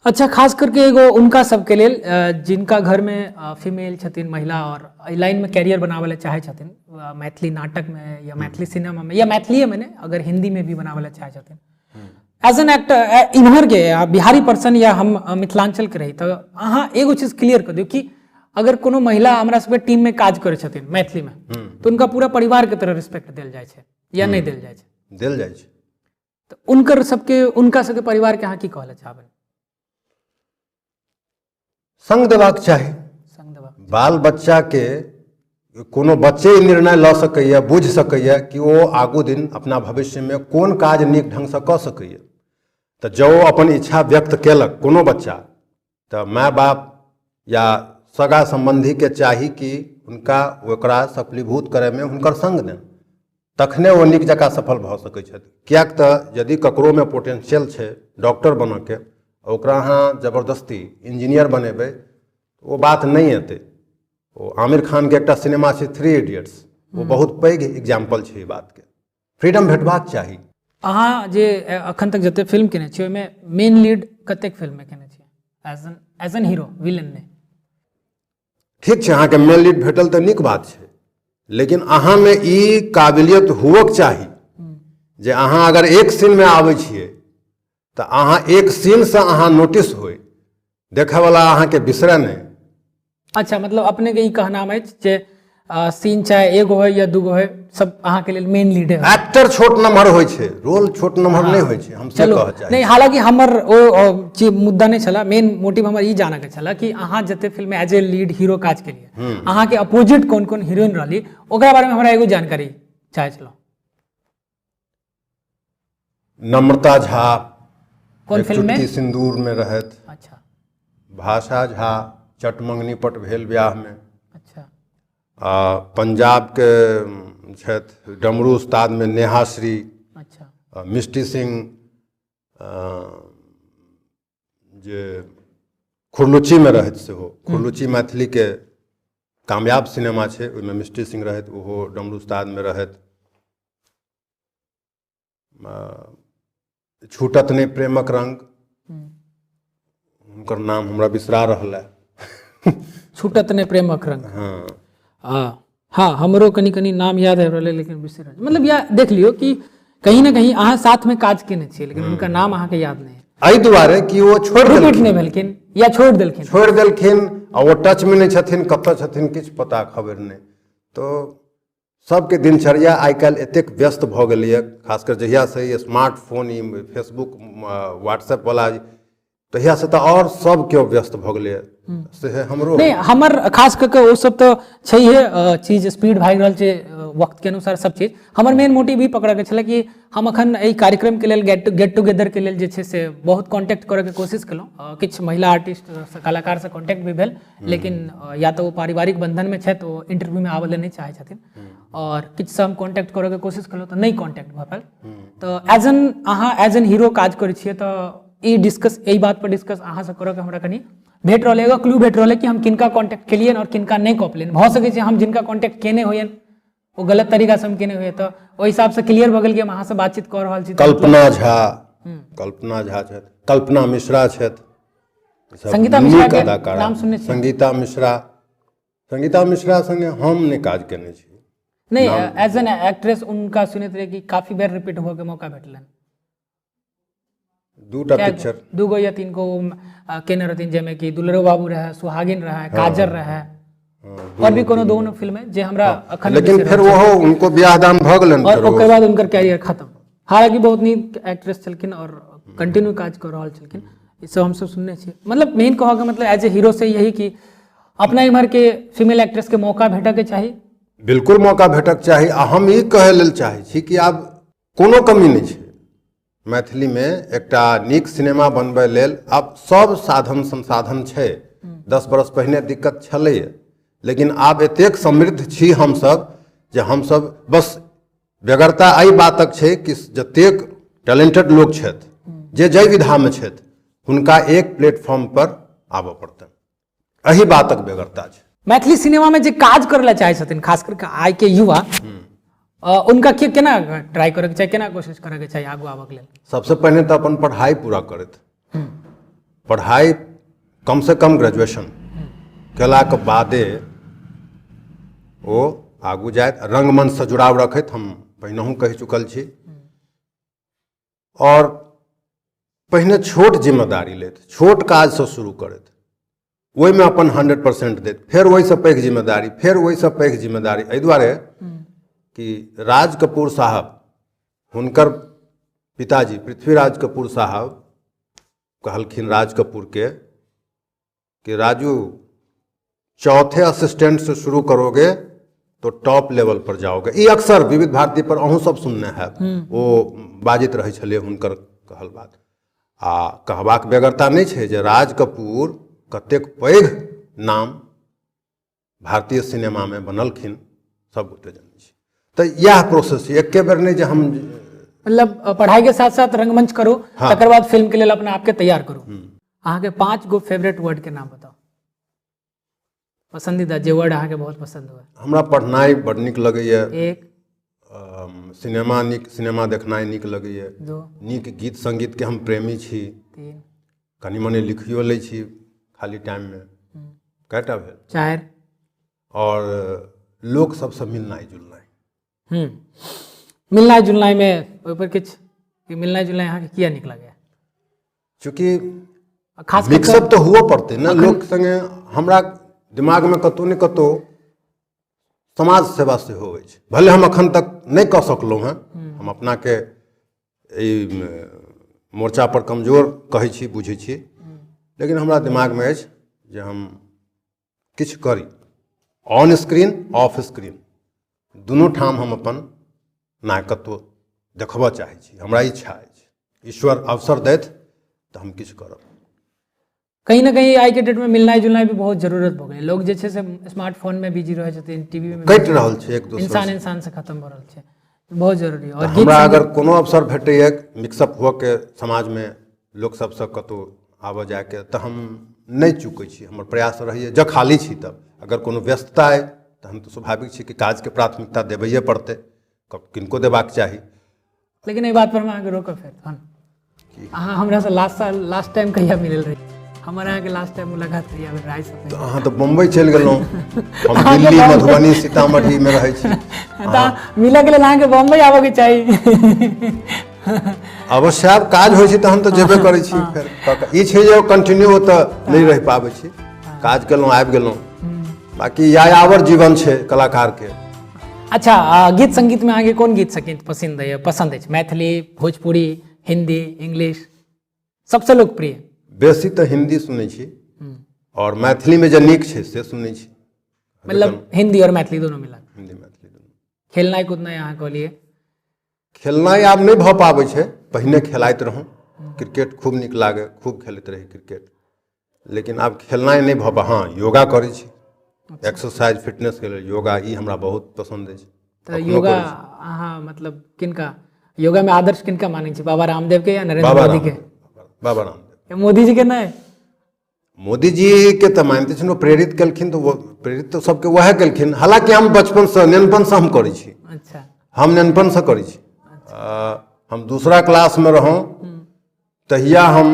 अच्छा, खास करके एगो उनका सबके लेल जिनका घरमे फीमेल छथिन, महिला, और एहि लाइनमे कैरियर बनाबै लए चाहै छथिन, मैथिली नाटकमे या मैथिली सिनेमामे या मैथिलीएमे नहि, अगर हिन्दीमे भी बनाबै लए चाहै छथिन एज एन एक्टर, इम्हर के बिहारी पर्सन या हम मिथिलांचल के रही, तऽ अहाँ एगो चीज क्लियर कर दियौ कि अगर कोनो महिला हमरा सबके टीम में काज करै छथिन मैथिली में तऽ उनका पूरा परिवार के तरह रिस्पेक्ट देल जाइ छै या नहि देल जाइ छै? देल जाइ छै। तऽ उनकर सबके, उनका सबके परिवार के अहाँ की कहऽ चाहबै? संग देबाक चाही। संग देबाक। बाल बच्चा के कोनो बच्चे ई निर्णय लऽ सकैए, बुझि सकैए कि ओ आगू दिन अपना भविष्यमे कोन काज नीक ढङ्गसँ कऽ सकैए। तऽ जँ ओ अपन इच्छा व्यक्त केलक कोनो बच्चा, तऽ माय बाप या सगा सम्बन्धीके चाही कि हुनका ओकरा सफलीभूत करयमे हुनकर सङ्ग देन, तखने ओ नीक जकाँ सफल भऽ सकै छथि। किएक तऽ यदि ककरोमे पोटेंशियल छै डॉक्टर बनऽके, ओकरा अहाँ जबरदस्ती इंजीनियर बनेबै, ओ बात नहि एतै। ओ आमिर खानके एकटा सिनेमा छै थ्री इडियट्स, ओ बहुत पैघ एग्जाम्पल छै ई बातके। फ्रीडम भेटबाक चाही। अहाँ जे अखन तक जते फिल्म केने छी ओहिमे मेन लीड कतेक फिल्ममे केने छी एज एन हीरो, विलन नहि? ठीक छै, अहाँके मेन लीड भेटल तऽ नीक बात छै, लेकिन अहाँमे ई काबिलियत हुअक चाही जे अहाँ अगर एक सीनमे आबै छियै तऽ अहाँ एक सीनसँ अहाँ नोटिस होइ, देखयवला अहाँके बिसरै नहि। अच्छा, मतलब अपने के ई कहनाम अछि जे सीन चाहे एगो होय या दूगो होय, सब अहाँके लेल मेन लीडे होय। एक्टर छोट नम्हर होइ छै, रोल छोट नम्हर नहि होइ छै, हम से चलू कहऽ चाही। नहि, हालांकि हमर ओ चीज मुद्दा नहि छला, मेन मोटिव हमर ई जानऽ के छला कि अहाँ जते film as a lead hero काज केलियै, अहाँके अपोजिट कोन कोन हीरोइन रहली, ओकरा बारे में हमरा एगो जानकारी चाहै छलहुँ। नम्रता झा। कोन एक फिल्म में? चुटकी सिंदूर में रहथि। अच्छा। भाषा झा चटमंगनी पट भेल ब्याह में। अच्छा। आ पंजाब के छथि डमरू उस्ताद में नेहा श्री। अच्छा। आ मिष्टी सिंह जे खुरलुच्ची में रहथि, सेहो खुरलुच्ची मैथिली के कामयाब सिनेमा छै, ओहिमे मिष्टी सिंह रहथि, ओहो डमरू उस्ताद में रहथि। छूटत नहि प्रेमक रंग, हुनकर नाम हमरा बिसरा रहल है। छूटत नहि प्रेमक रंग। हाँ। हाँ, हमरो कनि कनि नाम याद आबि रहलै लेकिन बिसरि रहल। मतलब या देख लियौ कि कहीं ना कहीं अहाँ साथमे काज केने छियै लेकिन हुनकर नाम अहाँके याद नहि है। एहि दुआरे कि ओ छोड़ि रिपीट नहि भेलखिन या छोड़ि देलखिन। छोड़ि देलखिन आ ओ टचमे नहि छथिन, कतऽ छथिन किछु पता खबर नहि। तऽ सबके दिनचर्या आइ काल्हि एतेक व्यस्त भऽ गेलैए, खासकर जहियासँ ई स्मार्टफोन, ई फेसबुक, व्हाट्सएपवला, तहियासँ तऽ आओर सब केओ व्यस्त भऽ गेलैए, से हमरो नहि। हमर खास कऽ कऽ ओ सब तऽ छैहे चीज, स्पीड भागि रहल छै वक्तके अनुसार सब चीज। हमर मेन मोटिव ई पकड़ऽके छलै कि हम अखन एहि कार्यक्रमके लेल गेट टुगेदरके लेल जे छै से बहुत कॉन्टैक्ट करऽके कोशिश केलहुँ। किछु महिला आर्टिस्ट कलाकारसँ कॉन्टैक्ट भी भेल, लेकिन या तऽ ओ पारिवारिक बंधनमे छथि, ओ इंटरव्यूमे आबऽ लेल नहि चाहै छथिन, आओर किछुसँ हम कॉन्टैक्ट करऽके कोशिश केलहुँ तऽ नहि कॉन्टैक्ट भऽ पायल। तऽ एज एन अहाँ एज एन हीरो काज करै छियै तऽ ई डिस्कस, एहि बात पर डिस्कस अहाँसँ करऽके हमरा कनि भेट रहल, एगो क्लू भेट रहल है कि हम किनका कॉन्टैक्ट केलियनि आओर किनका नहि कऽ पेलियनि। भऽ सकै छै हम जिनका कॉन्टैक्ट केने होइयनि ओ गलत तरीकासँ हम केने होइए, तऽ ओहि हिसाबसँ क्लियर भऽ गेल कि हम अहाँसँ बातचीत कऽ रहल छी। कल्पना झा, कल्पना झा छथि, कल्पना मिश्रा छथि, संगीता मिश्रा के नाम सुनने छी? संगीता मिश्रा, संगीता मिश्रा संगे हम नहि काज केने छी। नहि, एज एन एक्ट्रेस उनका सुनैत रहे कि काफी बेर रिपीट हुअ के मौका भेटलनि। दूटा पिक्चर, 2 या 3 गो केने रहथिन, जाहिमे कि दुलरो बाबू रहे, सुहागिन रहे, काजर रहे, और भी कोनो दोनो फिल्म है जे हमरा अखन। लेकिन फेर ओहो उनको बियाह दान भऽ गेलनि और ओकर बाद उनकर कैरियर खत्म। हालांकि बहुत नीक एक्ट्रेस छलखिन और कंटिन्यू काज कऽ रहल छलखिन, ई सब हमसब सुनने छियै। मतलब मेन कहऽके मतलब एज ए हीरो से यही कि अपना इम्हर के फीमेल एक्ट्रेस के मौका भेटऽके चाही। बिल्कुल मौका भेटक चाही। आ हम ई कहै लेल चाहै छी कि आब कोनो कमी नहि छै मैथिलीमे, एकटा नीक सिनेमा बनबै लेल आब सब साधन संसाधन छै। 10 बरस पहिने दिक्कत छलैए, लेकिन आब एतेक समृद्ध छी हमसब जे हमसब बस बेगरता एहि बातक छै कि जतेक टैलेंटेड लोक छथि, जे जाहि विधामे छथि, हुनका एक प्लेटफॉर्म पर आबऽ पड़तनि, एहि बातक बेगरता छै। मैथिली सिनेमा में जे काज करे ला चाहे छथिन, खास करके आइ के युवा, उनका के केना ट्राई करे के चाही, केना कोशिश करे के चाही आगू आबऽ के लेल? सबसे पहिने तऽ अपन पढ़ाई पूरा करैत, पढ़ाई कम से कम ग्रेजुएशन केलाके बादे ओ आगू जायत। रंगमंचसँ जुड़ाव रखैत, हम पहिनहुँ कहि चुकल छी, और पहिने छोट जिम्मेदारी लैत, छोट काजसँ शुरू करैत, ओहिमे अपन 100% दैत, फेर ओहिसँ पैघ जिम्मेदारी, फेर ओहिसँ पैघ जिम्मेदारी। एहि दुआरे कि राज कपूर साहब, हुनकर पिताजी पृथ्वीराज कपूर साहब कहलखिन राज कपूरके कि राजू, चौथे असिस्टेंट से शुरू करोगे तो टॉप लेवल पर जाओगे। ई अक्सर विविध भारती पर अहूँ सब सुनने हैब, ओ बाजैत रहै छलै हुनकर कहल बात। आ कहबाक बेगरता नहि छै जे राज कपूर कतेक पैघ नाम भारतीय सिनेमामे बनलखिन, सब गोटे जनै छी। तऽ इएह प्रोसेस छै, एके बेर नहि जे हम मतलब पढ़ाई के साथ साथ रंगमंच करू, तकर बाद फिल्म के लेल अपना आपके तैयार करू। अहाँके 5 गो फेवरेट वर्ड के नाम बताउ, पसंदीदा जे वर्ड अहाँके बहुत पसंद हुए। हमरा पढ़नाइ बड नीक लगैए। 1। सिनेमा नीक, सिनेमा देखनाइ नीक लगैए। 2। नीक गीत संगीतके हम प्रेमी छी। 3। कनि मनि लिखियो लै छी खाली टाइममे। कएटा भेल? 4। और लोक सबसँ मिलनाइ जुलनाइ। मिलनाइ जुलनाइमे ओहिपर किछु कि मिलनाइ जुलनाइ अहाँके किया नीक लगैए? चूँकि खास मिक्सअप तऽ हुअ पड़तै ने लोक सङ्गे। हमरा दिमागमे कतहु ने कतहु समाज सेवा सेहो अछि, भले हम अखन तक नहि कऽ सकलहुँ हेँ, हम अपनाके एहि मोर्चा पर कमजोर कहै छी, बुझै छी, लेकिन हमरा दिमागमे अछि जे हम किछु करी, ऑन स्क्रीन ऑफ स्क्रीन दुनू ठाम हम अपन नायकत्व देखबऽ चाहै छी। हमरा इच्छा अछि, ईश्वर अवसर दैथ तऽ हम किछु करब। कहीं ना कहीं आइ के डेट में मिलनाइ जुलनाइ भी बहुत जरूरत भऽ गेलै। लोग जे छै से स्मार्टफोन में बिजी रहै छथिन, टीवी में कटि रहल छै एक दोसर, इंसान इंसान से खत्म भऽ रहल छै, बहुत जरूरी। और हमरा अगर कोनो अवसर भेटैए मिक्सअप हुअके, समाजमे लोक सबसँ कतहु आबऽ जायके, तऽ हम नहि चुकै छी। हमर प्रयास रहैए जँ खाली छी तब, अगर कोनो व्यस्तता अइ तऽ हम तऽ स्वाभाविक छी कि काजके प्राथमिकता देबैए पड़तै, किनको देबाक चाही। लेकिन एहि बात पर हम अहाँके रोकब फेर तहन। अहाँ हमरासँ लास्ट साल लास्ट टाइम कहिया मिलल रही? हमर अहाँके लास्ट टाइम मुलाकात कहिया भेल रही? तऽ अहाँ तऽ बम्बई चलि गेलहुँ, हम दिल्ली, मधुबनी, सीतामढ़ीमे रहै छी। तऽ मिलऽके लेल अहाँके बम्बई आबऽके चाही। अवश्य आब काज होइ छै तहन तऽ जेबे करै छी। फेर ई छै जे कंटिन्यू ओतऽ नहि रहि पाबै छी, काज केलहुँ आबि गेलहुँ, बाकी यायावर जीवन छै कलाकारके। अच्छा, गीत संगीत में अहाँके कोन गीत संगीत पसंद है, पसंद अछि? मैथिली, भोजपुरी, हिंदी, इंग्लिश सबसे लोकप्रिय? बेसी तऽ हिंदी सुनै छी और मैथिली में जे नीक छै से सुनै छी। मतलब हिंदी और मैथिली दोनों मिला? हिंदी मैथिली दोनों। खेलनाइ कूदनाइ अहाँ कहलिए? खेलनाइ आब नहि भऽ पाबै छै, पहिने खेलाइत रहौं, क्रिकेट खूब नीक लागै, खूब खेलैत रही क्रिकेट, लेकिन आब खेलनाइ नहि भऽ पा। हँ, योगा करै छी, एक्सरसाइज फिटनेस के लेल योगा ई हमरा बहुत पसन्द अछि। तऽ योगा अहाँ मतलब किनका योगा में आदर्श किनका मानै छी, बाबा रामदेव के या नरेंद्र मोदी के? बाबा रामदेव। मोदी जी के नहि? मोदी जी के तऽ मानिते छियनि, ओ प्रेरित केलखिन तऽ ओ प्रेरित तऽ सबके वएह केलखिन। हालाँकि हम बचपनसँ नेनपनसँ हम करै छी। अच्छा। हम नेनपनसँ करै छी। हम दूसरा क्लासमे रहौं तहिया हम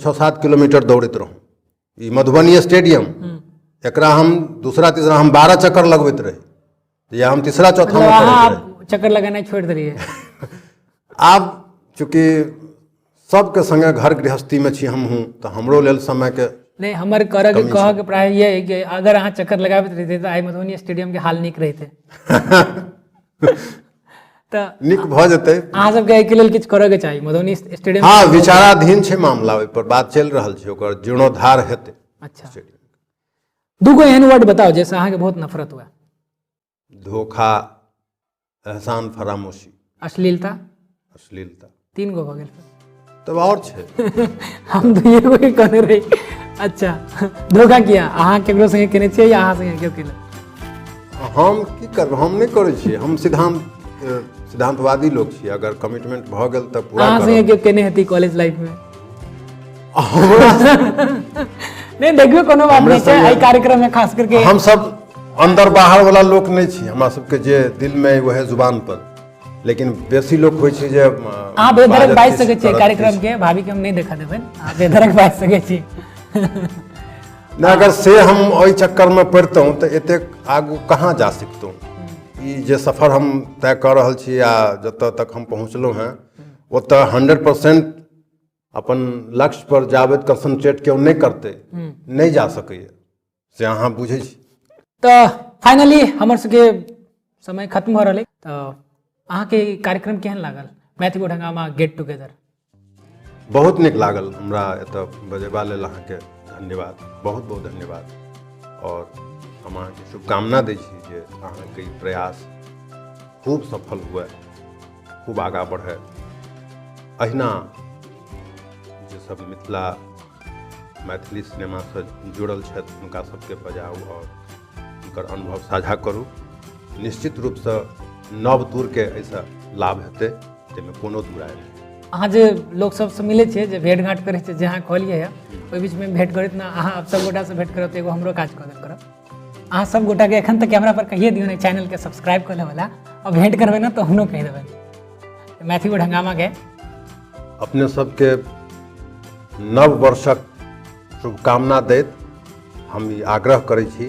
6-7 किलोमीटर दौड़ैत रहौं। ई मधुबनी स्टेडियम एकरा हम दूसरा तीसरा हम 12 चक्कर लगबैत रही, या हम तीसरा चौथा में पढ़ैत रही। चक्कर लगेनाइ छोड़ि देलियै? आब चूँकि सबके संगे घर गृहस्थीमे छी हमहूँ, तऽ हमरो लेल समयके नहि। हमर करऽ के कहऽ के प्राय ये है कि अगर अहाँ चक्कर लगाबैत रहिते तऽ आइ मधुबनी स्टेडियम के हाल नीक रहिते। तऽ नीक भऽ जेतै। अहाँ सबके एहिके लेल किछु करऽ के चाही मधुबनी स्टेडियम। हँ, विचाराधीन छै मामला, ओहि पर बात चलि रहल छै, ओकर जीर्णोद्धार हेतै। अच्छा, दूगो एहन वर्ड बताउ जैसे अहाँके बहुत नफरत हुए। धोखा, एहसान फरामोशी, अश्लीलता। अश्लीलता। 3 गो भऽ गेल। तब और छै? हम दुइए गो के कहने रही। अच्छा, धोखा किया? अहाँ केकरो संगे केने छियै या अहाँ संगे केओ केलक? हम की करब, हम नहि करै छियै। हम सिद्धांतवादी लोक छियै, अगर कमिटमेंट भऽ गेल तऽ पूरा। अहाँ संगे केओ केने हेती कॉलेज लाइफ में? नहि, देखियौ कोनो बात नहि छै, एहि कार्यक्रम में खास करके हम सब अंदर बाहर वाला लोक नहि छी। हमरा सबके जे दिल में वएह जुबान पर, लेकिन बेसी लोक होइ छै जे अहाँ बेधड़क बाजि सकै छियै कार्यक्रम के, भाभी के हम नहि देखा देबै, अहाँ बेधड़क बाजि सकै छी। नहि, अगर से हम ओहि चक्करमे पड़ितहुँ तऽ एतेक आगू कहाँ जा सकतहुँ। ई जे सफर हम तय कऽ रहल छी आ जतऽ तक हम पहुँचलहुँ हेँ, ओतऽ 100% अपन लक्ष्य पर जाबैत कंसंट्रेट केओ नहि करतै, नहि जा सकैए, से अहाँ बुझै छी। तऽ फाइनली हमर सबके समय खत्म भऽ रहल अइ, तऽ अहाँके कार्यक्रम केहन लागल, मैथिली हंगामा गेट टुगेदर? बहुत नीक लागल हमरा। एतऽ बजेबा लेल अहाँके धन्यवाद, बहुत बहुत धन्यवाद। और हम अहाँके शुभकामना दै छी जे अहाँके ई प्रयास खूब सफल हुए, खूब आगाँ बढ़े। अहिना जे सब मिथिला मैथिली सिनेमासँ जुड़ल छथि हुनका सबके बजाउ और हुनकर अनुभव साझा करू। निश्चित रूपसँ नव तूरके एहिसँ लाभ हेतै, ताहिमे कोनो दू राय नहि। अहाँ जे लोक सबसँ मिलै छियै, जे भेँट घाँट करै छियै, जे अहाँ कहलियै हँ ओहि बीचमे भेँट करैत ने, अहाँ आब सब गोटासँ भेँट करब तऽ एगो हमरो काज कऽ देल करब। अहाँ सब गोटाके एखन तक कैमरा पर कहिए दियौ ने चैनलके सब्सक्राइब कऽ लेबला, आओर भेँट करबै ने तऽ हमरो कहि देबै। मैथिली हंगामाके अपने सबके नव वर्षक शुभकामना दैत हम ई आग्रह करै छी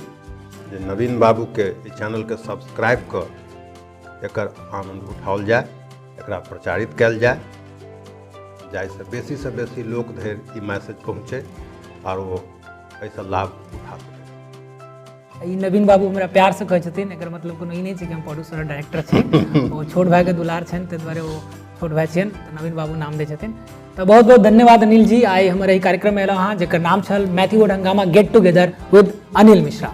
जे नवीन बाबूके ई चैनलके सब्सक्राइब कऽ एकर आनंद उठाओल जाय, एकरा प्रचारित कयल जाय, जाहिसँ बेसीसँ बेसी लोक धरि ई मैसेज पहुँचै आओर ओ एहिसँ लाभ उठा सकै। ई नवीन बाबू हमरा प्यारसँ कहै छथिन, एकर मतलब कोनो ई नहि छै कि हम प्रोड्यूसर डायरेक्टर छी। ओ छोट भाइके दुलार छनि, ताहि दुआरे ओ छोट भाइ छियनि तऽ नवीन बाबू नाम दै छथिन। तऽ बहुत बहुत धन्यवाद अनिल जी, आइ हमर एहि कार्यक्रममे एलहुँ अहाँ, जकर नाम छल मैथिली हंगामा get together with Anil Mishra.